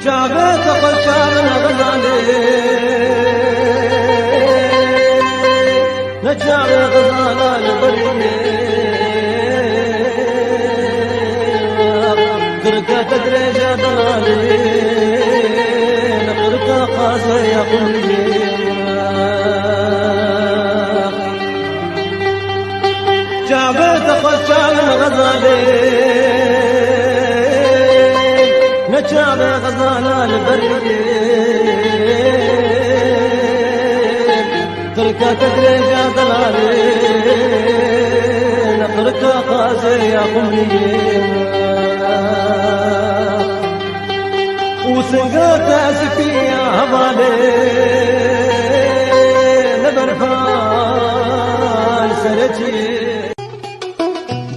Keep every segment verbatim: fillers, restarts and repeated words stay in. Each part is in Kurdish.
Çavê te xweş çavê me Xezalê, ne çavê Xezala li berî. Qirka te dirêj e delalê, li qirka qazê ya xwînê. Çavê te xweş çavê Xezalê, ne çavê Xezala li berî. Qirka te dirêj e delalê, li qirka qazê ya xwînê. Û singa te spî ya hevalê, li ber pay serê çiyê.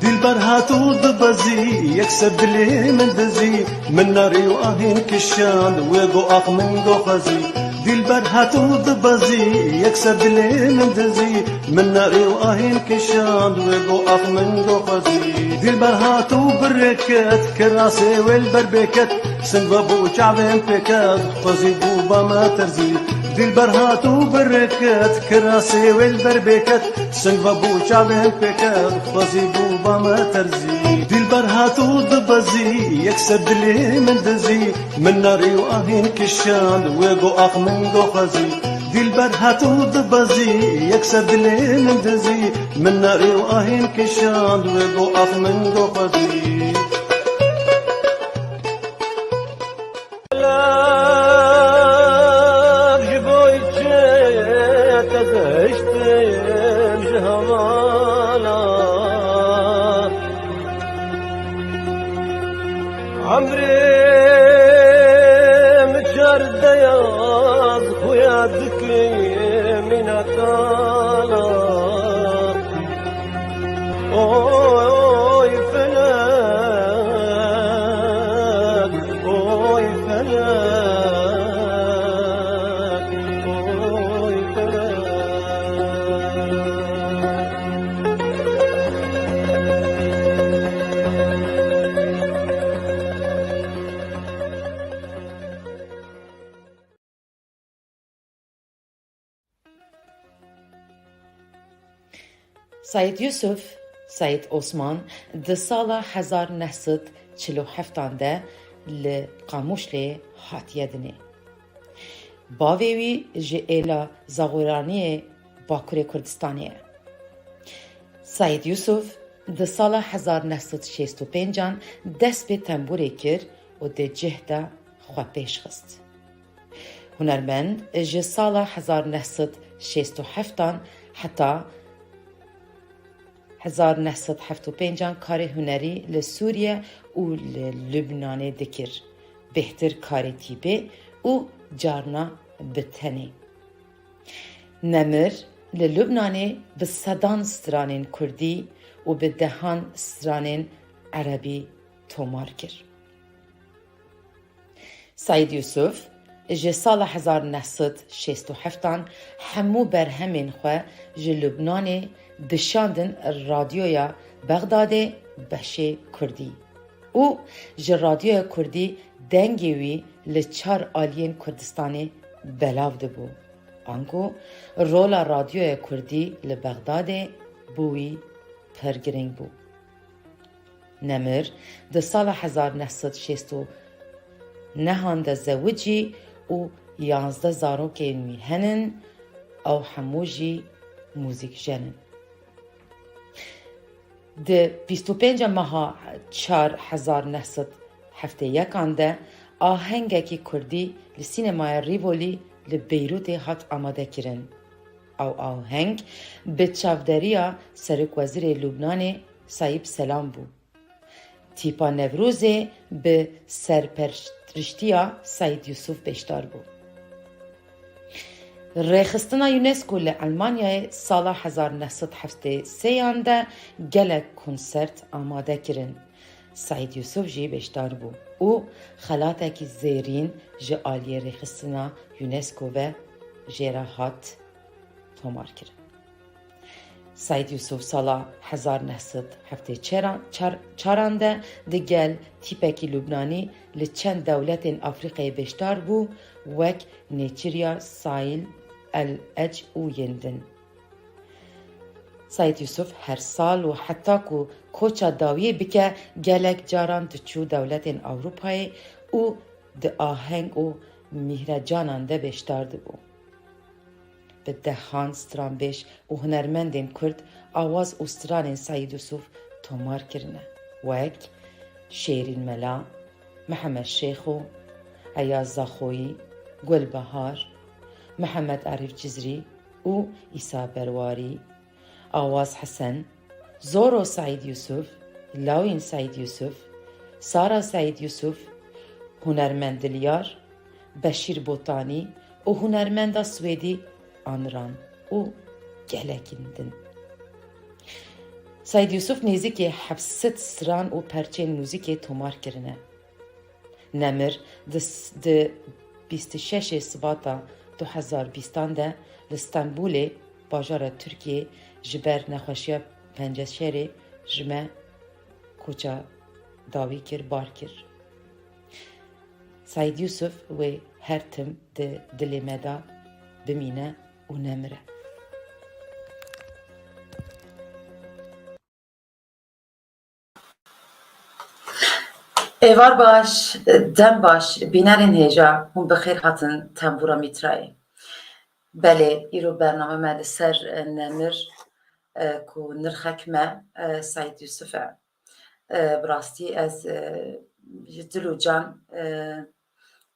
Dilber hat û dibezî, yekser dilê min dizî, min narî û ahîn kişand, wê got ax min got xwezî. Dilber hat û dibezî, yekser dilê min dizî, min narî û ahîn kişand, wê got ax min got xwezî. Dilber hat û birêket, kirasê wê li ber bêket, sing vebû çavên pêket, xwezî bû ba me terzî. Dilber hat û birêket, kirasê wê li ber bêket, sing vebû çavên pêket, xwezî bû ba me terzî. Dilber hat û dibezî, yekser dilê min dizî, min narî û ahîn kişand, wê got ax min got xwezî. Dilber hat û dibezî, yekser dilê min dizî, min narî û ahîn kişand, wê got ax min got xwezî. Laf ji bo çi te zehiştim ji hemala. Emrê min çar deyaz xuya dike mîna tala. Oy felek, oy felek, oy felek. Seîd Yûsif, Seîd Osman di sala hezar neh sed çil û heftan de li Qamûşlê hatiye dinê. Bavê wî ji êla Zaxoraniyê Bakurê Kurdistanê ye. Seîd Yûsif di sala hezar neh sed şêst û pêncan dest pê tembûrê kir û di cih de xwe pêş xist. Hunermend ji sala hezar neh sed şêst û heftan heta hezar neh sed heft û pêncan karê hunerî li Sûriye û li Lubnanê dikir, bêhtir karê tîpê û carna bi tenê. Nemir li Lubnanê bi sedan stranên kurdî û bi dehan stranên erebî tomar kir. Seîd Yûsif ji sala hezar neh sed şêst û heftan hemû berhemên xwe ji Lubnanê dişandin Radyoya Bexdadê beşê kurdî û ji Radyoya Kurdî dengê wî li çar aliyên Kurdistanê belav dibû. Anku rola Radyoya Kurdî li Bexdadê bo wî pir girîng bû. Nemir di sala hezar neh sed şêst û nehan de zewicî û yanzdeh zarokên wî henin, ew hemû jî muzîkjen in. Di bîst û pênc meha çar hezar neh sed heftê yekan de ahengekî kurdî li sînemaya Rîvolî li Beyrûtê hat amadekirin. Ew aheng bi çavderiya Serokwezîrê Lubnanê Sayîb Selam bû. Tîpa Newrozê bi serperiştiya Seîd Yûsif beşdar bû. Rêxistina UNESCO li Elmanyayê sala hezar neh sed heftê sêyan de gelek konsert amade kirin. Seîd Yûsif jî beşdar bû û xelatekî zêrîn ji aliyê rêxistina UNESCO ve jê re hat tomar kirin. Seîd Yûsûf sala hezar neh sed heftê çar an de di gel tîpekî Lubnanî li çend dewletên Afrîqayê beşdar bû, wek nêçîriya Saîl El Ec û yên din. Seîd Yûsûf her sal û heta ku koça dawiyê bike, gelek caran diçû dewletên Ewropayê û di aheng û mîhrecanan de beşdar dibû. Bi dehan stranbêj û hunermendên Kurd awaz û stranên Seîd Yûsûf tomar kirine, wek Şêrîn Mela, Mihemed Şêxo, Eyaz Zaxoyî, Gulbahar, Mihemed Arîf Cizrî û Îsa Berwarî, Awaz Hesen, Zoro Seîd Yûsûf, Lawîn Seîd Yûsûf, Sara Seîd Yûsûf, hunermend Dilyar, Beşîr Botanî û hunermenda Swêdî Anran û gelekî din. Seîd Yûsûf nêzîkî heft sed stran û perçeyên muzîkê tomar kirine. Nemir di s-, di bîst û şeş Sibata du hezar bîstan de li Stenbolê, bajara Tirkiyê, ji ber nexweşiya penceşerê ji me koça dawî kir, bar kir. Seîd Yûsûf wê her tim di dilê me de bimîne û nemire. Êvar baş, dem baş, bînerên hêja, hûn bi xêr hatin Tembûra Mîtrayê. Belê, îro bername me li ser, e, nemir, e, ku nirxek me, e, Seîd Yûsif e. E, bi rastî ez, e, ji dil û can, e,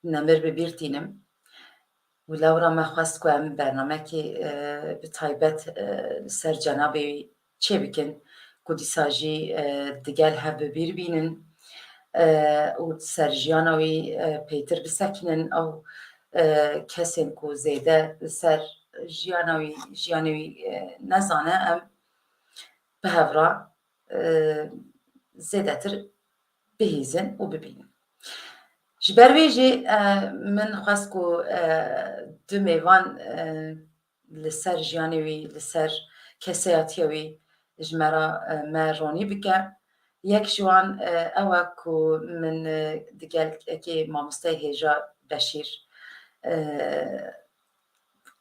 nemir bi bîr tînim. Û lewra me xwest ku em bernamekî, e, bi taybet, e, li ser cenabê wî çêbikin, ku dîsa jî, e, digel hev bi bîr bînin, e, û ser jiyana wî, e, pêtir bisekinin, ew, e, kesên ku zêde li ser jiyana wî, jiyanê wî, e, nezane, em bi hev re, e, zêdetir bihîzin û bibînin. Ji ber wê jî, e, min xwest ku, e, du mêvan, e, li ser jiyanê wî, li ser kesayetiya wî ji me re, e, me ronî bike. Yek ji wan, e, ew e ku min, e, digel eke mamosteyê hêja Beşîr, e,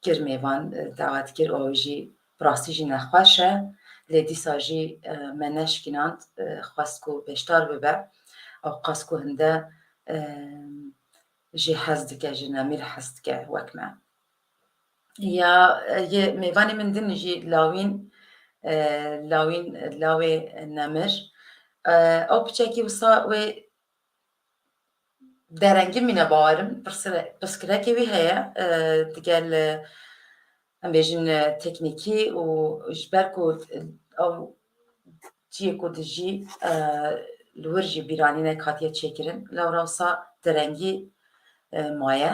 kir mêvan, e, dawet kir, û ew jî bi rastî jî nexweş e. Lê dîsa jî, e, me neşkînand, e, xwest ku beşdar bibe. Ew qas ku hinde, e, jê hez dike, ji nemîr hez dike wek me. Ya, e, yê mêvanê min din jî Lawîn, e, Lawîn, lawê Nemir. E, ew piçekî wisa wê derengî mîne, bawerim. Pirsire-, pirsgirêkê wî heye, e, digel, e, em bêjin, e, teknîkî û ji ber ku, e, ew ciyê ku dijî, e, li wir jî bîranînek hatiye çêkirin. Lewra wisa derengî, e, maye.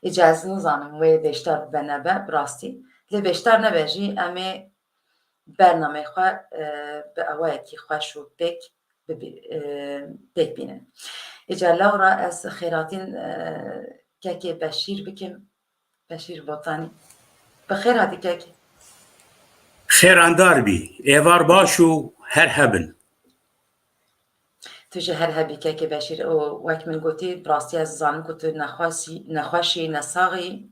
Îca ez nizanim wê beşdar bibe nebe, bi rastî. Lê beşdar nebe jî em ê bernameyê xwe, e, bi awayekî xweş û pêk bibî-, e, pêk bînin. Îca lewra ez xêratîn, e, kekê Beşîr bikim. Beşîr Botanî. Bi xêr hatî kekê. Xêrandar bî. Êvar baş û her hebin. Tu jî her hebî kekê Beşîr. Û wek min gotî, bi rastî ez dizanim ku tu nexweş î, nexweş î, nesax î.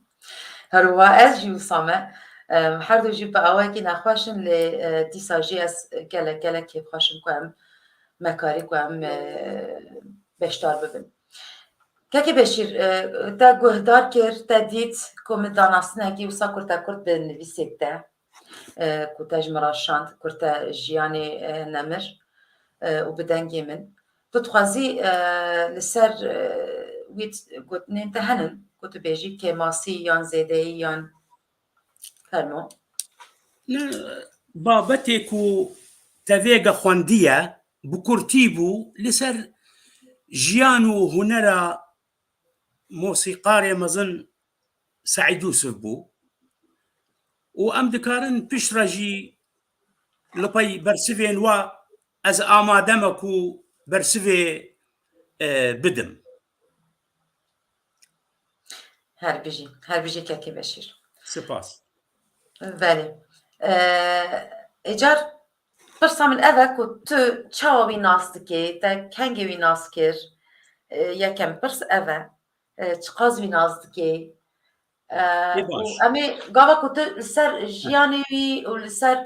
Her wiha ez jî wisa me. Em, her du jî bi awayekî nexweş in, lê, e, dîsa jî ez gelek, gelek kêfxweş im ku em me karî ku em, e, beşdar bibin. Kekê Beşîr, e, te guhdar kir, te dît ku min danastinekî wisa kurtekurt bi nivîsê te, e, ku te ji min re şand, kurte jiyanê, e, Nemir, e, û bi dengê min. Tu dixwazî, e, li ser, e, wî t-, gotinên te henin, ku tu bêjî kêmasî yan zêdeyî yan fermo? Ne, babetê ku te vêga xwendiye, bi kurtî bû, li ser jiyan û hunera mosîqarê mezin Seîd Yûsif bû û em dikarin piştre jî li pey bersivên we ez amade me ku bersivê, e, bidim. Her bijî, her bijî kekê Beşîr. Spas. Belê. E, Êcar, pirsa min ev e ku tu çawa wî nas dikê, te kengê wî nas kir? E, yekem pirs ev e. E, çiqas wî nas dikê? E, Ê û baş. Em ê gava ku tu li ser Heh. jiyanê wî û li ser,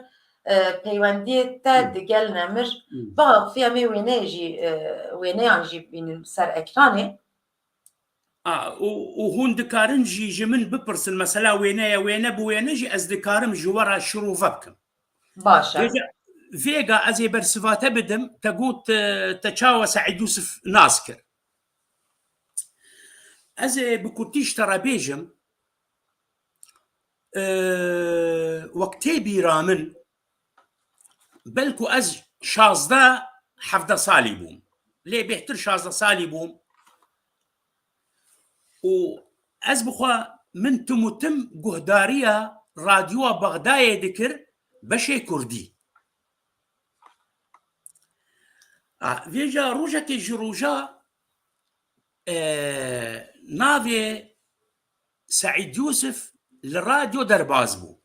e, peywendiyê te Hı. digel nemir Hı. biaxifî, em ê wêneyê jî, e, wêneyan jî bînin ser ekranê. A, û, û hûn dikarin jî ji min bipirsin, mesela wêne ye, wêne bi wêne jî ez dikarim ji we re şirove bikim. Baş e. Vêga, vêga ez ê bersiva te bidim, te got, e, te çawa Seîd Yûsif nas kir? Ez ê bi kurtî ji te re bêjim, e, wek tê bîra min, belku ez şazdeh hevdeh salî bûm. Lê bêhtir şazdeh salî bûm. Û ez bi xwe min tim û tim guhdariya Radyoya Bexdayê dikir beşê kurdî. A, vêca rojekê ji roja, e, navê Seîd Yûsif li radyo derbas bû.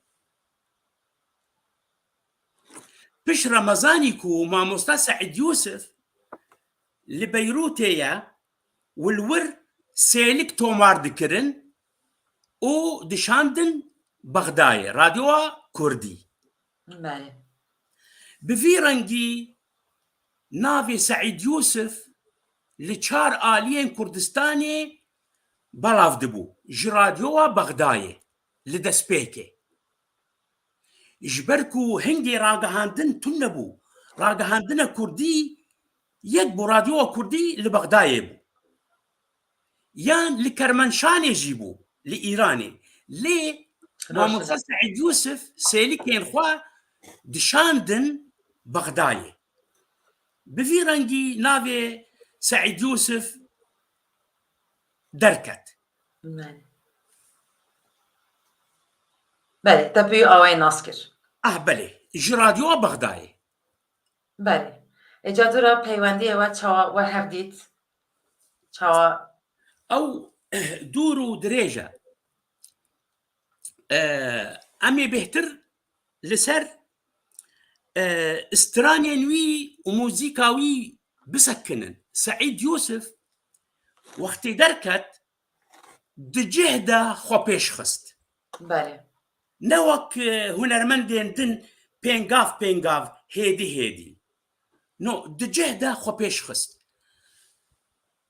Pişt re me zanî ku mamosta Seîd Yûsif li Beyrûtê ye û li wir sêlik tomar dikirin û dişandin Bexdayê, radyoya kurdî. Belê. Bi vî rengî navê Seîd Yûsif li çar aliyên Kurdistanê belav dibû, ji radyoya Bexdayê li destpêkê. Ji ber ku hingê ragihandin tune bû, ragihandina kurdî yek bû, radyoya kurdî li Bexdayê bû. Yan li Kermenşanê jî bû, li Îranê. Lê Mamosta Seîd Yûsif sêlikên xwe dişandin Bexdayê. Bi vî rengî navê Seîd Yûsif derket. Belê. Belê, te pê awayê nas kir. Ah, belê. Ji radyoya Bexdayê. Belê. Êca dûra peywendiyê we çawa we hev dît? Çawa? Ew dûr û dirêj e. E, em ê bêhtir li ser, e, stranên wî û muzîka wî bisekinin. Seîd Yûsif wextê derket, di cih de xwe pêş xist. Belê. Ne wek, e, hunermendên din pêngav pêngav, hêdî hêdî. No, di cih de xwe pêş xist.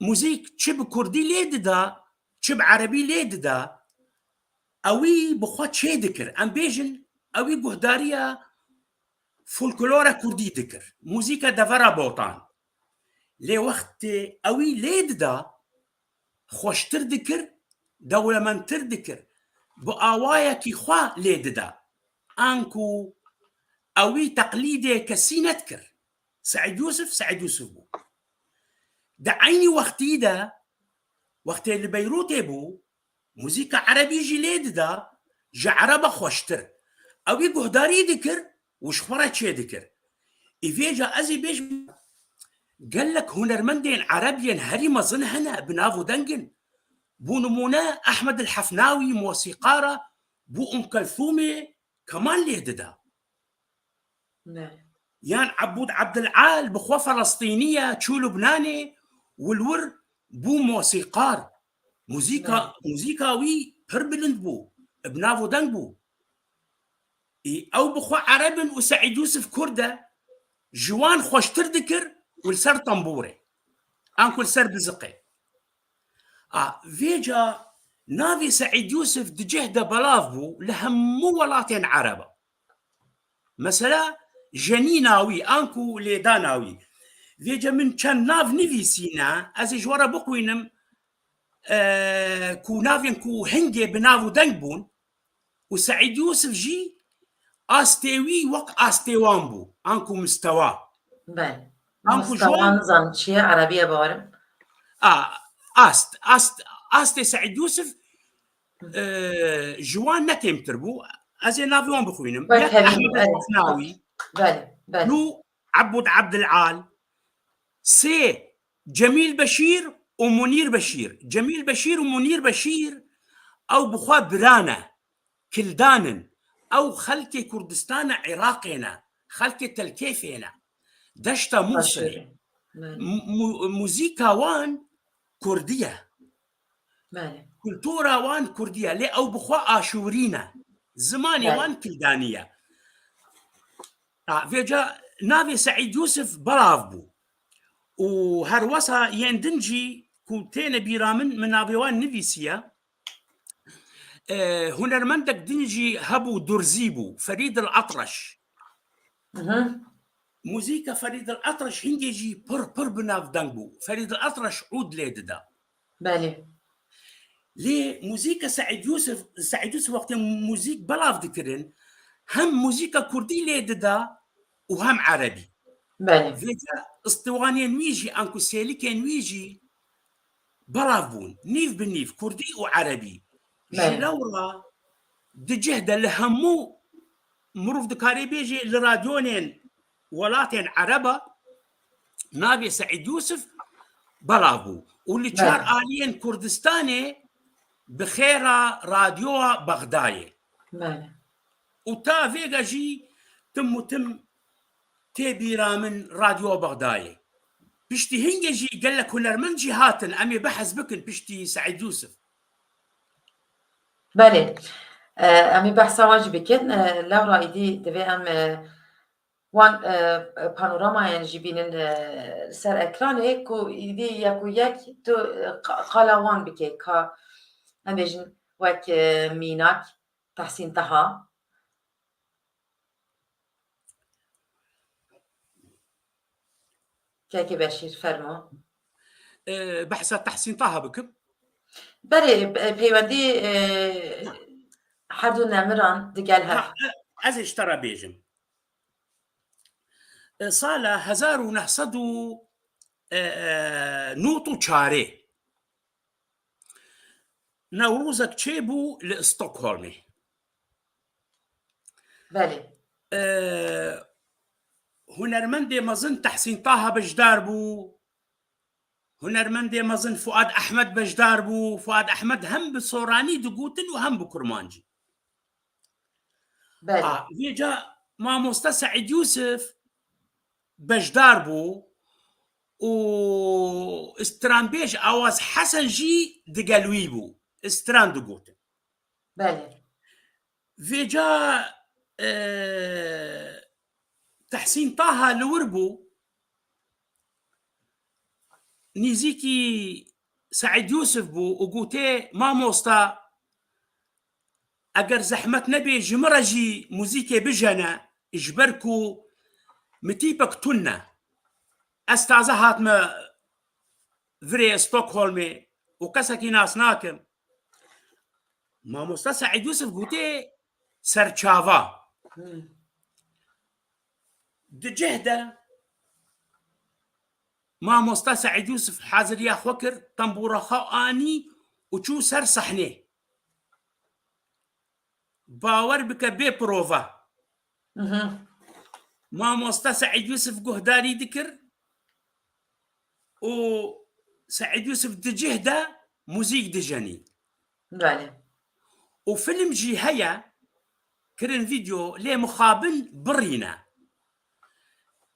Muzîk çi bi kurdî lê dida, çi bi erebî lê dida, ewî bi xwe çê dikir. Em bêjin, ewî guhdariya folklora kurdî dikir. Muzîka devera Botan. Lê wextê ewî lê dida, xweştir dikir, dewlemendtir dikir. Bi awayekî xwe lê dida. Anku ewî teqlîdê kesî nedikir. Seîd Yûsif, Seîd Yûsif bû. Di eynî wextî de, wextê li Beyrûtê bû, muzîka erebî jî lê dida, ji ereba xweştir. Ewî guhdarî dikir û ji xwe re çê dikir. Îvêca ez ê bêjim, gelek hunermendên ereb yên herî mezin hene, bi nav û deng in. Bo nimûne Ehmed el Hefnawî, mosîqar e, bo Um Kelthûmê keman lê dida. Ne. Yan Ebûd Ebdil Al bi xwe Felestînî ye, çû Lubnanê û li wir bû mosîqar. Muzîka, Ne. muzîka wî pir bilind bû, bi nav û deng bû. Ê, ew bi xwe ereb in û Seîd Yûsif kurd e, ji wan xweştir dikir û li ser tembûrê. Anku li ser biziqê. A, vêca navê Seîd Yûsif di cih de belav bû li hemû welatên ereba. Mesela jenîna wî, anku lêdana wî. Vêca min çend nav nivîsîne, ez ê ji we re bixwînim, e, ku navên ku hingê bi nav û deng bûn û Seîd Yûsif jî astê wî wek astê wan bû, anku mistewa. Belê. Anku ji Mistewa wan nizanim çi ye, erebî ye bawerim. A, ast, ast, astê Seîd Yûsif, e, ji wan ne kêmtir bû. Ez ê navê wan bixwînim. Wek Yek hevî, Ehmed belê. Efnawî, Belê, belê. du Ebûd Ebdil Al, sê Cemîl Beşîr û Munîr Beşîr. Cemîl Beşîr û Munîr Beşîr ew bi xwe bira ne, kildan in. Ew xelkê Kurdistana Iraqê ne. Xelkê Telkêfê ne. Deşta Mûsilê. Aşûrê. Belê. Mu-, mu-, muzîka wan kurdî ye. Belê. Kultura wan kurdî ye. Lê ew bi xwe aşûrî ne. Zimanê Belê. wan kildanî ye. Ha, vêca navê Seîd Yûsif belav bû. Û her wesa yên din jî ku têne bîra min, min navê wan nivîsiye. E, hunermendek din jî hebû, Durzî bû, Ferîd el Atreş. Mhm. Muzîka Ferîd el Atreş hingê jî pir, pir bi navdeng bû. Ferîd el Atreş ûd lê dida. Belê. Lê muzîka Seîd Yûsif, Seîd Yûsif wextê muzîk belav dikirin, hem muzîka kurdî lê dida û hem erebî. Belê. Vêca istiwanên wî jî, anku sêlikên wî jî belav bûn. Nîv bi nîv, kurdî û erebî. Ji Belê. lewra di cih de li hemû mirov dikarê bêjê li radyonên welatên ereba navê Seîd Yûsif belav bû. Û li Belê. çar aliyên Kurdistanê bi xêra radyoya Bexdayê. Belê. Û ta vêga jî tim û tim tê bîra min radyoya Bexdayê. Piştî hingê jî gelek hunermend jî hatin. Em ê behs bikin piştî Seîd Yûsif. Belê. E, em ê behsa wan jî bikin. E, lewra îdî divê em, e, wan, e, panoramayên jî bînin, e, li ser ekranê ku îdî yek û yek tu, e, qa-, qala wan bikey. Ka em bêjin wek, e, mînak Tehsîn Taha. Kekê Beşîr, fermo. E, behsa Tehsîn Taha bikim. Belê, e, peywendî, e, her du nemiran digel hev. Ha, e, ez ê ji te re bêjim. E, sala hezar û neh sed û nod û çarê Newrozek çêbû li Stockholmê. Belê. E, hunermendê mezin Tehsîn Taha beşdar bû. Hunermendê mezin Fuad Ehmed beşdar bû. Fuad Ehmed hem bi soranî digotin û hem bi kurmancî. Belê. A, vêca mamoste Seîd Yûsif beşdar bû û stranbêj Awaz Hesen jî digel wî bû. Stran digotin. Belê. Vêca, e, Tehsîn Taha li wir bû, nîzîkî Seîd Yûsif bû û gotê, mamosta, eger zehmet nebê, ji min re jî muzîkê bijene, ji ber ku min tîpek tune. Ez taze hatime virê Stockholmê û kesekî nas nakim. Mamosta Seîd Yûsif gotê, serçava. Hmm. Di cih de mamosta Seîd Yûsif haziriya xwe kir, tembûra xwe anî û çû ser sehnê. Bawer bike bê prova. Mhm. Mamosta Seîd Yûsif guhdarî dikir û Seîd Yûsif di cih de muzîk dijenî. Belê. Û film jî heye, kirin vîdeo, lê mixabin birîne.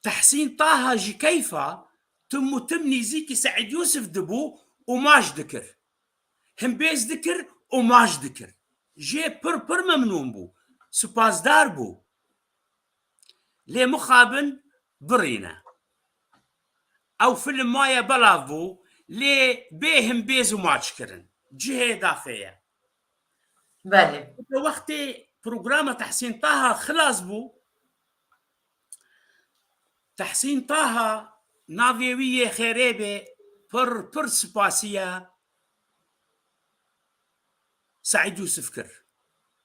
Tehsîn Taha ji keyfa tim û tim nîzîkî Seîd Yûsif dibû û maç dikir. Himbêz dikir û maç dikir. Jê pir pir memnûn bû. Supasdar bû. Lê mixabin birîne. Ew film maye belav bû, lê bê himbêz û maç kirin. Cihê daxê ye. Belê. Wextê programa Tehsîn Taha xilas bû, Tehsîn Taha, navê wî yê xêrê bê, pir pir spasiya Seîd Yûsif kir.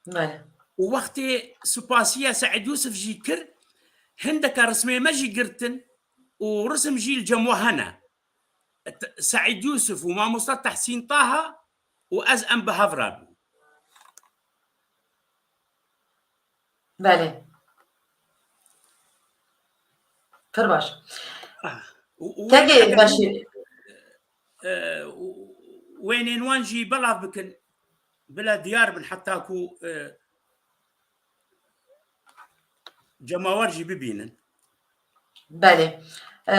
Belê. Û wextê spasiya Seîd Yûsif jî kir, hindeke rismê me jî girtin û risim jî li cem we hene. T-, Seîd Yûsif û mamosta Tehsîn Taha û ez em bi hev re bûn. Belê. Pir baş. Ah, û, û Kekê wê Beşîr. E, û wênên wan jî belav bikin, bila diyar bin, heta ku, e, cemawer jî bibînin. Belê. E,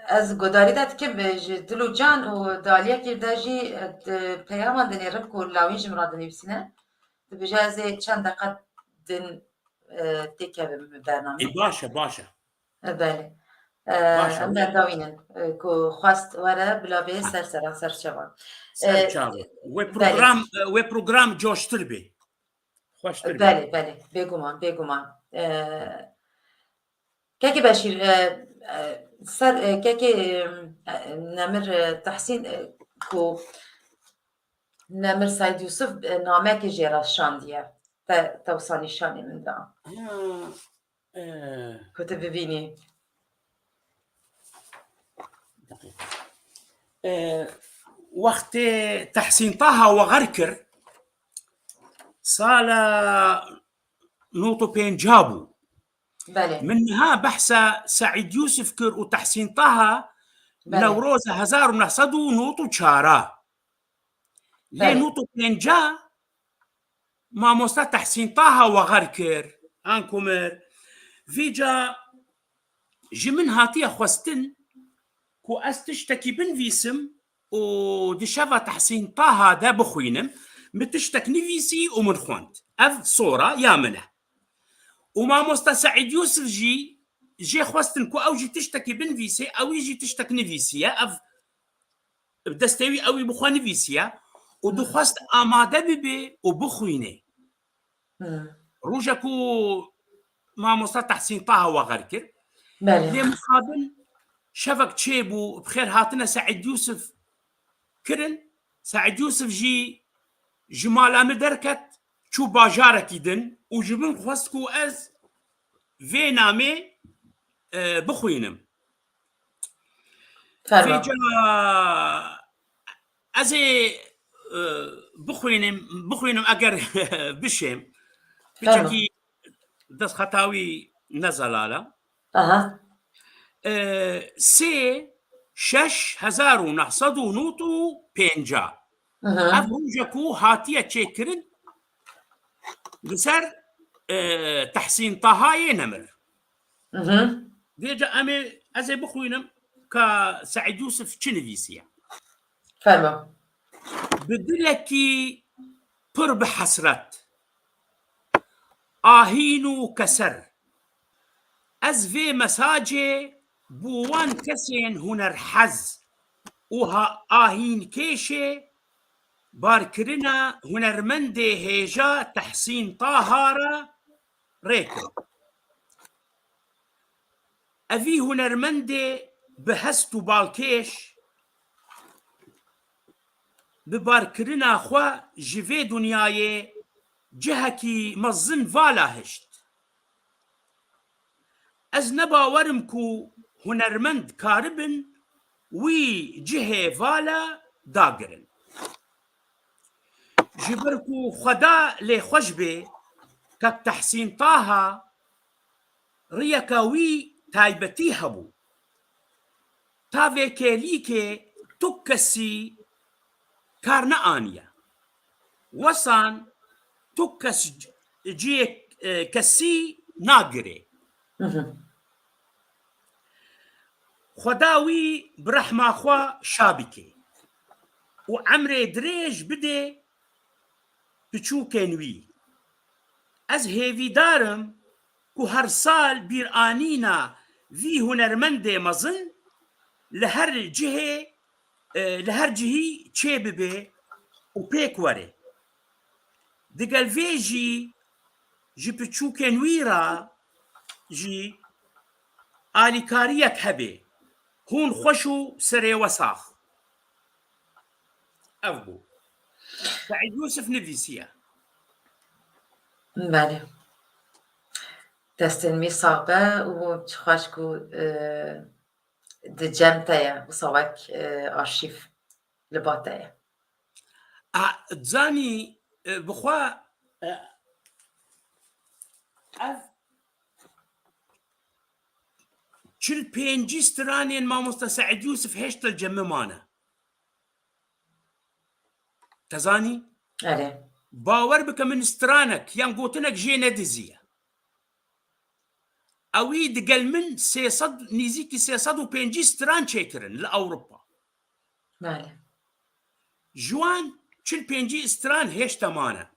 ez guhdarî de dikim, e, ji dil û can û di aliyekî de jî, e, di peyaman dinêrim ku lawîn ji min re dinivîsîne. Dibêje ez ê çend deqe din, e, têkevim bernameyê. Ê, baş e, baş e. E, belê. E, Baş e, em wê- berdawînin, e, ku xwest were, bila bê ser seran, ser çavan. Ser E, çavê. Wê belê. program, e, wê program coştir bê. Xweştir bê. Belê, belê. Bêguman, bêguman. E, Kekê Beşîr, e, e, ser, e, kekê, e, Nemir, e, Tehsîn, e, ku Nemir Seîd Yûsif, e, namekê jê re şandiye. Te, te wisa nîşanê min da. Ha, e. Ku tu bibînî. Deqîqe. E, wextê Tehsîn Taha wexer kir, sala nod û pêncî bû. Belê. Min niha behsa Seîd Yûsif kir û Tehsîn Taha Belê. Newroza hezar û neh sed û nod û çar a. Lê Belê. nod û pêncî mamosta Tehsîn Taha wexer kir, an ku mir. Vîca ji min hatiye xwestin ku ez tiştekî binivîsim û di şeva Tehsîn Taha de bixwînim. Min tiştek nivîsî û min xwend. Ev sora ya min e. Û mamosta Seîd Yûsif jî jê xwestin ku ew jî tiştekî binivîsê, ewî jî tiştek nivîsiye. Ev bi destê wî, ewî bi xwe nivîsiye û dixwest amade bibe û bixwîne. Hmm. Roja ku mamosta Tehsîn Taha wexer kir, Belê. lê mixabin şevek çêbû, bi xêr hatine Seîd Yûsif kirin. Seîd Yûsif jî ji mala min derket, çû bajarekî din û ji min xwest ku ez vê namê, e, bixwînim. Fermo. Vêca ez ê, e, bixwînim, bixwînim eger bişêm. Fermo. Piçekî destxeta wî ne zelal e. Aha. E, sê şeş hezar û neh sed û nod û pêncî. Hı hı. Ev roja ku hatiye çêkirin li ser, e, Tehsîn Tahayê Nemir. Hı hı. Vêca em ê, ez ê bixwînim ka Seîd Yûsif çi nivîsiye. Fermo. Bi dilekî pir bi hesret, ahîn û keser, ez vê mesajê bo wan kesên hunerhez û ha-, ahînkêşê barkirina hunermendê hêja Tehsîn Taha re rêkim. Evî hunermendê bi hest û balkêş bi barkirina xwe ji vê dinyayê cihekî mezin vala hişt. Ez ne bawer im ku hunermend karibin wî cihê vala dagirin. Ji ber ku Xweda lê xweş bê, kak Tehsîn Taha riyeka wî taybetî hebû. Ta vê kêlîkê tu kesî kar neaniye. Wesan tu kes c-, ciyê, e, kesî nagirê. Hı hı. Xweda wî bi rehma xwe şa bike û emrê dirêj bide piçûkên wî. Ez hêvîdar im ku her sal bîranîna vî hunermendê mezin li her cihê, e, li her cihî çêbibe û pêk were. Digel vê jî ji piçûkên wî re jî alîkariyek hebe. Hûn xweş û serê we sax. Ev bû. Seîd Yûsif nivîsiye. Belê. Destên wî sax be û çi xweş ku, e, di cem te ye, wisa wek, e, arşîv li ba te ye. A, zanî, e, bi xwe, e, ev çil pêncî stranên mamoste Seîd Yûsif hêşta li cem min mane. Te zanî? Erê. Bawer bike min stranek yan gotinek jê nediziye. Ewî digel min sê sed, nîzîkî sê sed û pêncî stran çêkirin li Ewropa. Belê. Ji wan çil pêncî stran hêşta mane.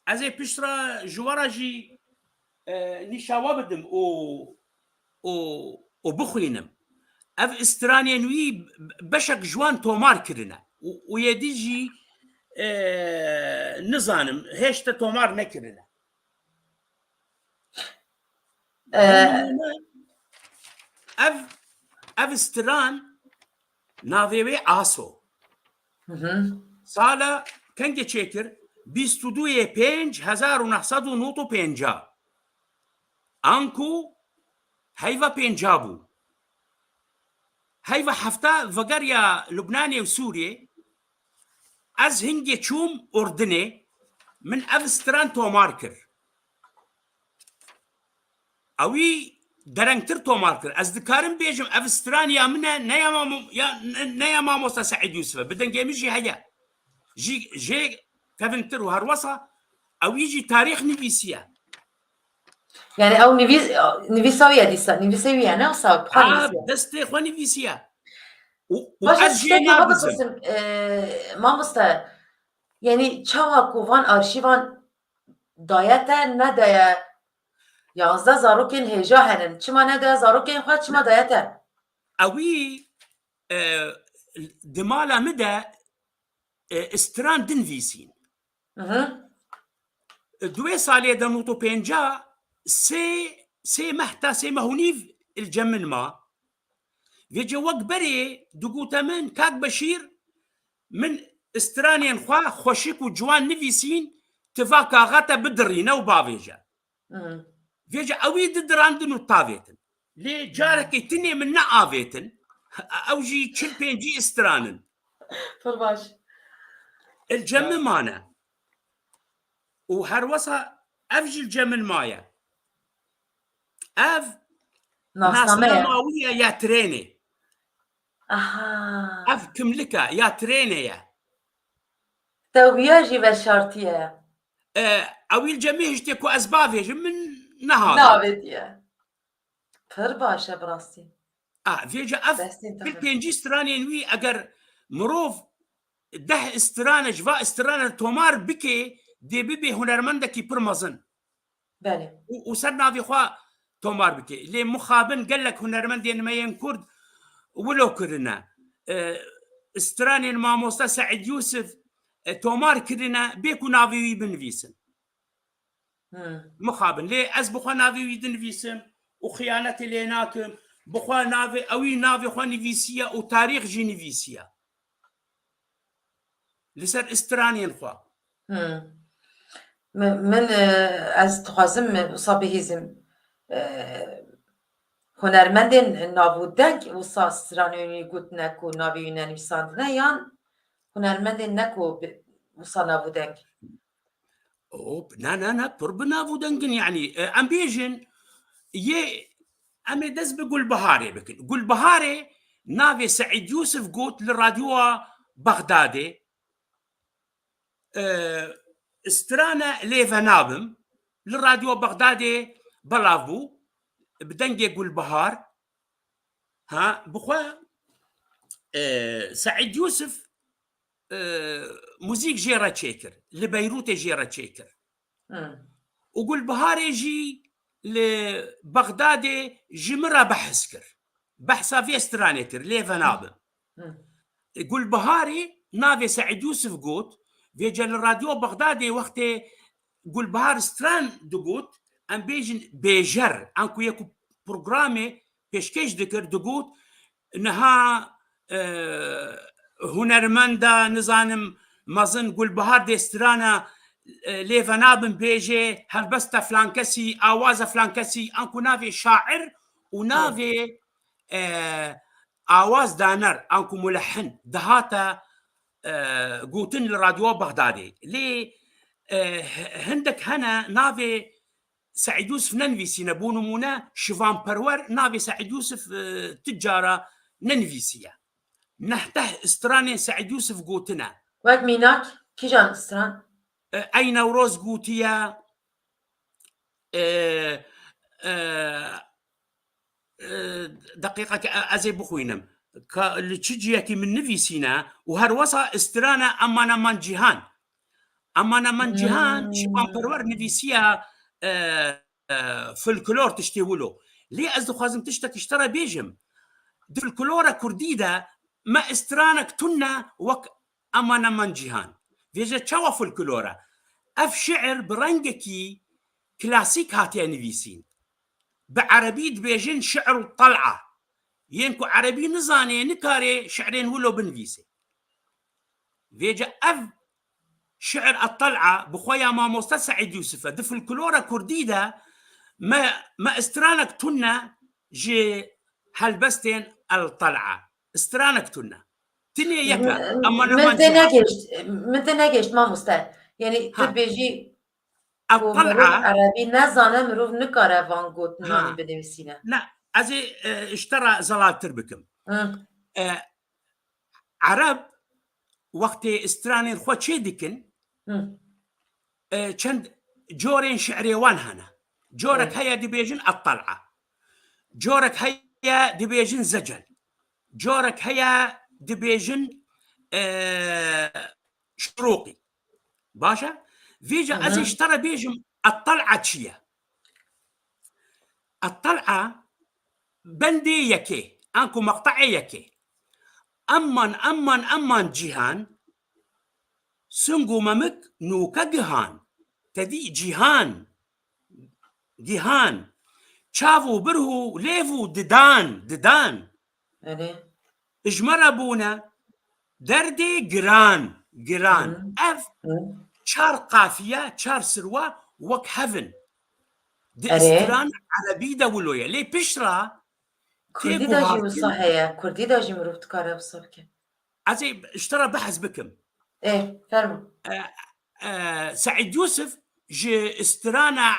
Ez ê piştre ji we re jî, e, nîşa we bidim û, û, û bixwînim. Ev stranên wî beşek ji wan tomar kirine. Û, û yê dî jî, e, nizanim, hêşta tomar nekirine. E, Ev, ev stran navê wê Aso. Hı hı. Sala kengê çêkir? Bîst û du yê pênc hezar û neh sed û nod û pênca. Anku heyva pênca bû. Heyva hefta vegeriya Lubnanê û Sûriyê. Ez hingê çûm Urdinê, min ev stran tomar kir. Ewî derengtir tomar kir. Ez dikarim bêjim, ev stran ya min e, ne ya mamo-, ya, ne, ne ya mamosta Seîd Yûsif e. Bi dengê min jî heye. Jî jê kevintir û herwesa ewî jî tarîx nivîsiye. Yani ew nivîs, nivîsa wî ye dîsa, nivîsê wî ye, ne wisa bi xwe Ha, nivîsiye. Destê xwe nivîsiye. Û, û Baş ez ez jê tiştekî xwe nabizim. Bipirsim, e, mamoste, yani çawa ku van arşîvan daye te, nedaye yanzdeh zarokên hêja henin, çima nedaye zarokên xwe, çima daye te? Ewî, e, di mala min de, e, stran dinivîsîn. Hı hı. Di wê salê de nod û pênca sê, sê meh ta sê meh û nîv li cem min ma. Vêce wek berê digûte min, Kak Beşîr, min stranên xwe xweşik û ciwan nivîsîn, ti va kaxa te bidirîne û bavêje. Hı. Vêce ewî didirandin û tavêtin. Lê carekê tinê min neavêtin. Ew jî çil pêncî stranin. Pir baş. Li cem min mane. Û herwesa ev jî li cem min maye. Ev Nasname ye. Nasnama wî ye ya trênê. Aha. Ev kimlika ya trênê ye. Te wiya jî veşartiye. E, ewî li cem min hiştê ku ez bavêjim min nehat. Navêtiye. Pir baş e bi rastî. A, vêca ev Destên te pil xêr. Pêncî stranên wî eger mirov deh strane ji va strane tomar bike, dê bibe hunermendekî pir mezin. Belê. Û, û ser navê xwe tomar bike. Lê mixabin gelek hunermendên me yên Kurd wilo kirine. E, stranên mamosta Seîd Yûsif, e, tomar kirine, bê ku navê wî binivîsin. Hı. Mixabin. Lê ez bi xwe navê wî dinivîsim û xiyanetê lê nakim. Bi xwe navê, ewî navê xwe nivîsiye û tarîx jî nivîsiye. Li ser stranên xwe. Hı. Min, min, e, ez dixwazim, e, wisa bihîzim. E, hunermendên nav û deng wisa stranên wî gotine ku navê wî nenivîsandine yan hunermendên ne ku bi, wisa nav û deng? Hop, na, na, na, pir bi nav û deng in, yanî, e, em bêjin, yê, em ê dest bi Gulbiharê bikin. Gulbiharê navê Seîd Yûsif got li radyoya Bexdadê, e, strane lê venabim, li radyoya Bexdadê belav bû, bi dengê Gulbihar, ha, bi xwe, e, Seîd Yûsif, e, muzîk jê re çêkir, li Beyrûtê jê re çêkir. Hı. Û Gulbiharê jî li Bexdadê ji min re behs kir. Behsa vê stranê kir, lê venabim. Hı. E, Gulbiharê navê Seîd Yûsif got, vêca li Radyo Bexdadê wextê Gulbihar stran digot, em bêjin bêjer, anku yê ku programê pêşkêş dikir, digot, niha, e, hunermenda, nizanim, mezin Gulbihar dê strana, e, lê venabin bêjê, helbesta filan kesî, awaza filan kesî, anku navê şair û navê, e, awaz daner, anku mulehin dihata, e, gotin li Radyoya Bexdadê. Lê, e, h-, hindek hene navê Seîd Yûsif nenivîsîne. Bo nimûne, Şivan Perwer navê Seîd Yûsif, e, ti cara nenivîsiye. Neh deh stranên Seîd Yûsif gotine. Wek mînak, kîjan stran? E, Ey Newroz gotiye, e, e, e, deqîqeke, e, ez ê bixwînim. Ka, li çi ciyekî min nivîsîne û her wesa strana Eman Eman Cîhan. Eman Eman Cîhan, Hmm. Şivan Perwer nivîsiya, e, e, folklor tiştê wilo. Lê ez dixwazim tiştek ji te re bêjim. Di folklora kurdî de me stranek tune wek Eman Eman Cîhan. Vêje çawa folklor e? Ev şiir bi rengekî klasîk hatiye nivîsîn. Bi erebî dibêjin şi'ru tel'a. Yên ku erebî nizanê, nikarê şi'rên wilo binivîsê. Vêce ev şi'ir et-tel'a bi xwe ya mamoste Seîd Yûsif e. Di folklora kurdî de me, me stranek tune ji helbestên el-tel'a. Stranek tune. Tinê yek e. Ama min te negihişt, min te negihişt mamoste. Yani tu Ha. bêjî Ev ku tel'a mirov erebî nezane, mirov nikare van gotinan Ha. binivîsîne. Ne, ez ê, e, ji te re zelaltir bikim. Hı. E, Ereb wextê stranên xwe çê dikin, Hı. e, çend corên şi'rê wan hene. Corek Hı. heye dibêjin et-tel'a. Corek heye dibêjin zecel. Corek heye dibêjin, e, şirûqî. Baş e? Vêca Hı ez ê hı. ji te re bêjim, et-tel'a çi ye? Et-tel'a bendê yekê, anku meqte'ê yekê. Eman, eman, eman cîhan, sing û memik nûke gihan. Te dî cîhan, gihan. Çav û birh û lêv û didan, didan. Erê. Ji me re bûne derdê giran, giran. Hı. Ev Hı. çar qafiye, çar sirwa wek hev in. Di Erê. stran erebî de wilo ye. Lê piştre tê Kurdî de jî guhartin. wisa heye. Kurdî de jî mirov dikare wisa bike. Ez ê ji te re behs bikim. Ê, fermo. E, e, Seîd Yûsif ji strana,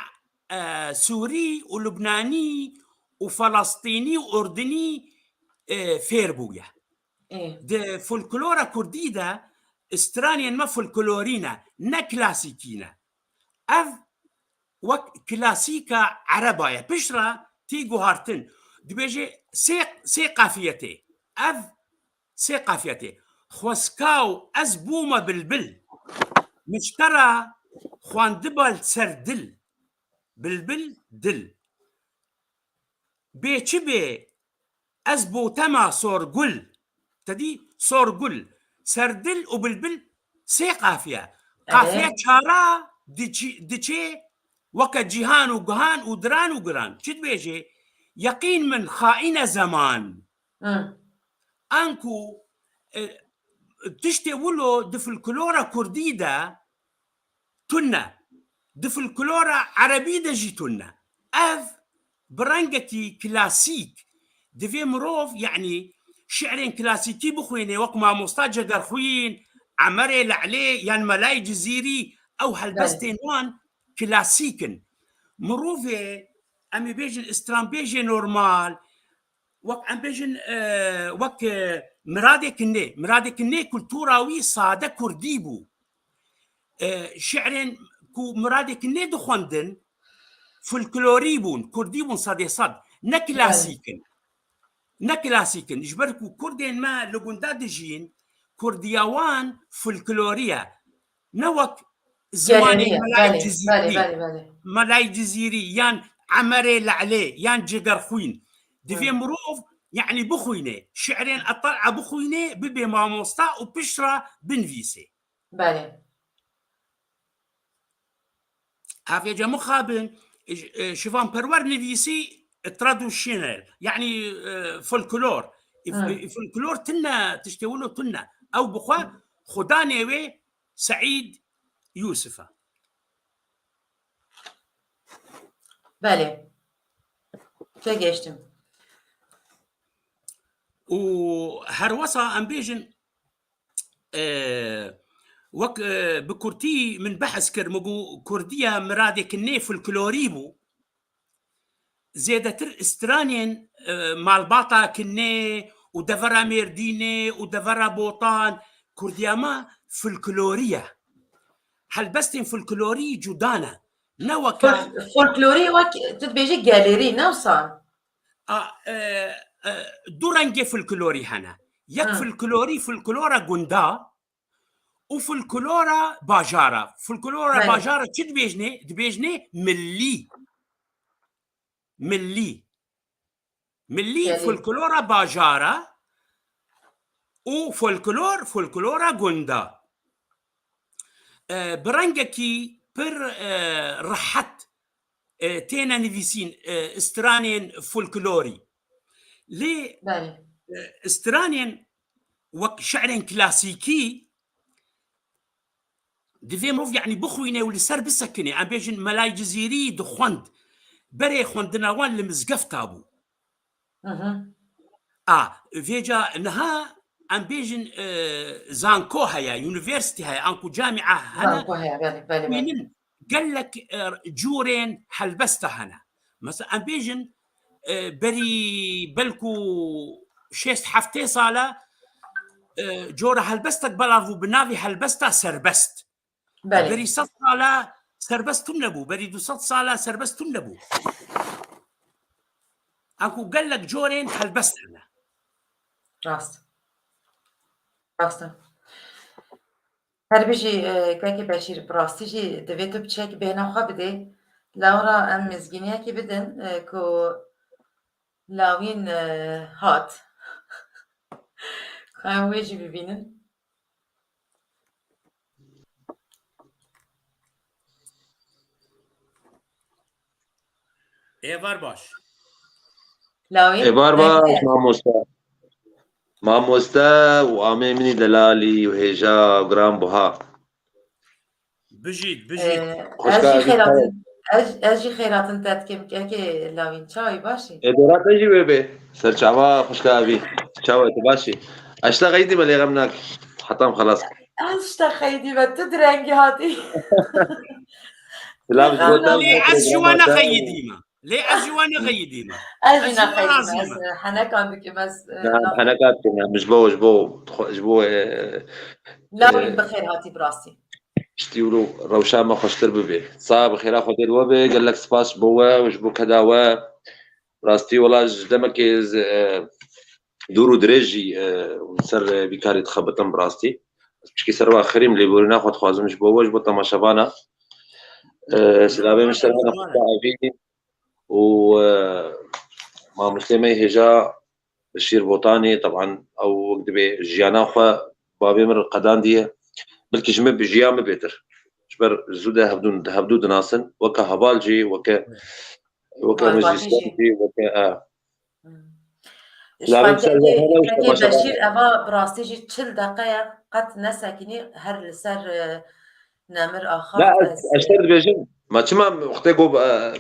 e, Sûrî û Lubnanî û Felestînî û Urdinî, e, fêr bûye. Ê. Di folklora kurdî de stranên me folklorî ne, ne klasîkî ne. Ev wek klasîka ereba ye. Piştre tê guhartin. Dibêje sê, sê qafiyetê. Ev sê qafiyetê. Xweskaw ez bûme bilbil. Min ji te re xwendiba li ser dil. Bilbil, dil. Bê çi bê, ez botema sorgul. Te dî sorgul, serdil û bilbil sê qafiye. Erê. Qafiye çara diçi-, diçê weke cîhan û gihan û diran û giran. Çi dibêjê? Yeqîn min xaîne zeman. Hı. Anku, e, tiştê wilo di folklora kurdî de tune. Di folklora erebî de jî tune. Ev bi rengekî klasîk divê mirov, yanî şi'rên klasîkî bixwîne, wek mamosta Cegerxwîn, Emerê Le'lê yan Melayê Cizîrî, ew helbestên Belê. wan klasîk in. Mirovê, em ê bêjin stranbêjê normal, wek em bêjin, e, wek, e, Miradê Kinê. Miradê Kinê kultura wî sade kurdî bû. E, şi'rên ku Miradê Kinê dixwendin, folklorî bûn, kurdî bûn sedê sed. Ne Belê. klasîk in. Ne klasîk in. Ji ber ku kurdên me li gunda dijîn, kurdiya wan folklorî ye. Ne wek zimanê Geleneği, Melayê belê, Cizîrî, belê, belê, belê. Melayê Cizîrî yan Emerê Le'lê yan Cegerxwîn. Divê Hı. mirov, yanî bixwîne, şi'rên Etel'a bixwîne, bibe mamosta û piştre binivîse. Belê. Hevêca mixabin, e, Şivan Perwer nivîsî, e, traditional, yanî, e, folklor. E, Hı. e, folklor tune, tiştê wilo tune. Ew bi xwe Hı. xudanê wê Seîd Yûsif e. Belê. Têgihiştim. Û her wesa em bêjin, e, wek, e, bi kurtî min behs kir, min got, kurdiya Miradê Kinê folklorî bû. Zêdetir stranên, e, malbata Kinê û devera Mêrdînê û devera Botan, kurdiya me folklorî ye. Helbestên folklorî cuda ne. Ne weke Fol-, folklorî wek tu dibêjî gelêrî, ne wisa? A, e, e, du rengê folklorî hene. Yek Ha. folklorî, folklora gunda û folklora bajara. Folklora Belê. bajara çi dibêjnê? Dibêjnê millî. Millî. Millî Belê. folklora bajara û folklor, folklora gunda. E, bi rengekî pir, e, rehet, e, têne nivîsîn, e, stranên folklorî. Lê, Belê. e, stranên wek şi'rên klasîkî divê mirov, yanî, bixwîne û li ser bisekine. Em bêjin Melay Cizîrî dixwend. Berê xwendina wan li mizgefta bû. Hı hı. A, vêca niha em bêjin, e, zanko heye, unîversîte heye, anku camia hene. Zanko heye, belê, belê, belê. Bînin gelek, e, cûrên helbesta hene. Mesela em bêjin, e, berî belku şêst heftê sale, e, cora helbestek belav bû bi navê helbesta serbest. Belê. Berî sed sala serbest tune bû, berî du sed sala serbest tune bû. Anku gelek corên helbest hene. Rast. Rast e. Her bijî, e, kekê Beşîr, bi rastî jî divê tu biçek bêhna xwe bidê. Lewra em mizgîniyekê bidin, e, ku Lawîn, e, hat. Em wê jî bibînin. Êvar baş. Lawîn, Êvar baş, rengê. mamoste. Mamoste û amê min î delalî û hêja û giranbuha. Bijît, bijît. Ee, Xwişka ez jî Evî, xeyratin, ez, ez jî xeyratin te dikim, kekê Lawîn, çawa yî, baş î? Ê, dora te jî wê bê. Serçava xwişka Evî. Çawa, tu baş î? Ez ji te xeyidî me, lê xem nak. Hetam xelas. Ez ji te xeyidî me, tu direngî hatî. Silav ji bo te. Lê ez ji we nexeyidî me. Lê ez ji we nexeyidî me. Ez jî Ez ji we nexeyidî me, razî ez, me. e, henekan dikim, ez, e, Na, na- henekan dikim, em ji bo, ji bo, ji bo, e, Lawîn e, bi xêr hatî bi rastî. Piştî wilo rewşa me xweştir bibe. Sax bi xêra Xwedê li we be, gelek spas ji bo we û ji bo keda we. Rastî wela ji demekê ez, e, dûr û dirêj jî, e, ser, e, vî karî dixebitim bi rastî. Ez piçkî ser we xirîm, lêborîna xwe dixwazim ji bo we, ji bo temaşevana. E, silavê min ji te re hene, xwişka Evî û, e, mamostê me yê hêja Beşîr Botanî, teban ew wek dibê jiyana xwe bavê min re qedandiye. Belkî ji min bi jiya min bêtir. Ji ber zû de hevdû, hevdû dinasin. Weke heval jî, weke, weke Hevalbatî muzîsyen jî. jî, weke, e. Hmm. Silavê Ji xwe ser kekê, we hene û kekê temaşevan. Beşîr, eva bi rastî jî çil deqe ye, qet nesekinî, her li ser, e, nemir axa. Na, ez, ez, ez te dibêjim. Ma çima wextê got, e,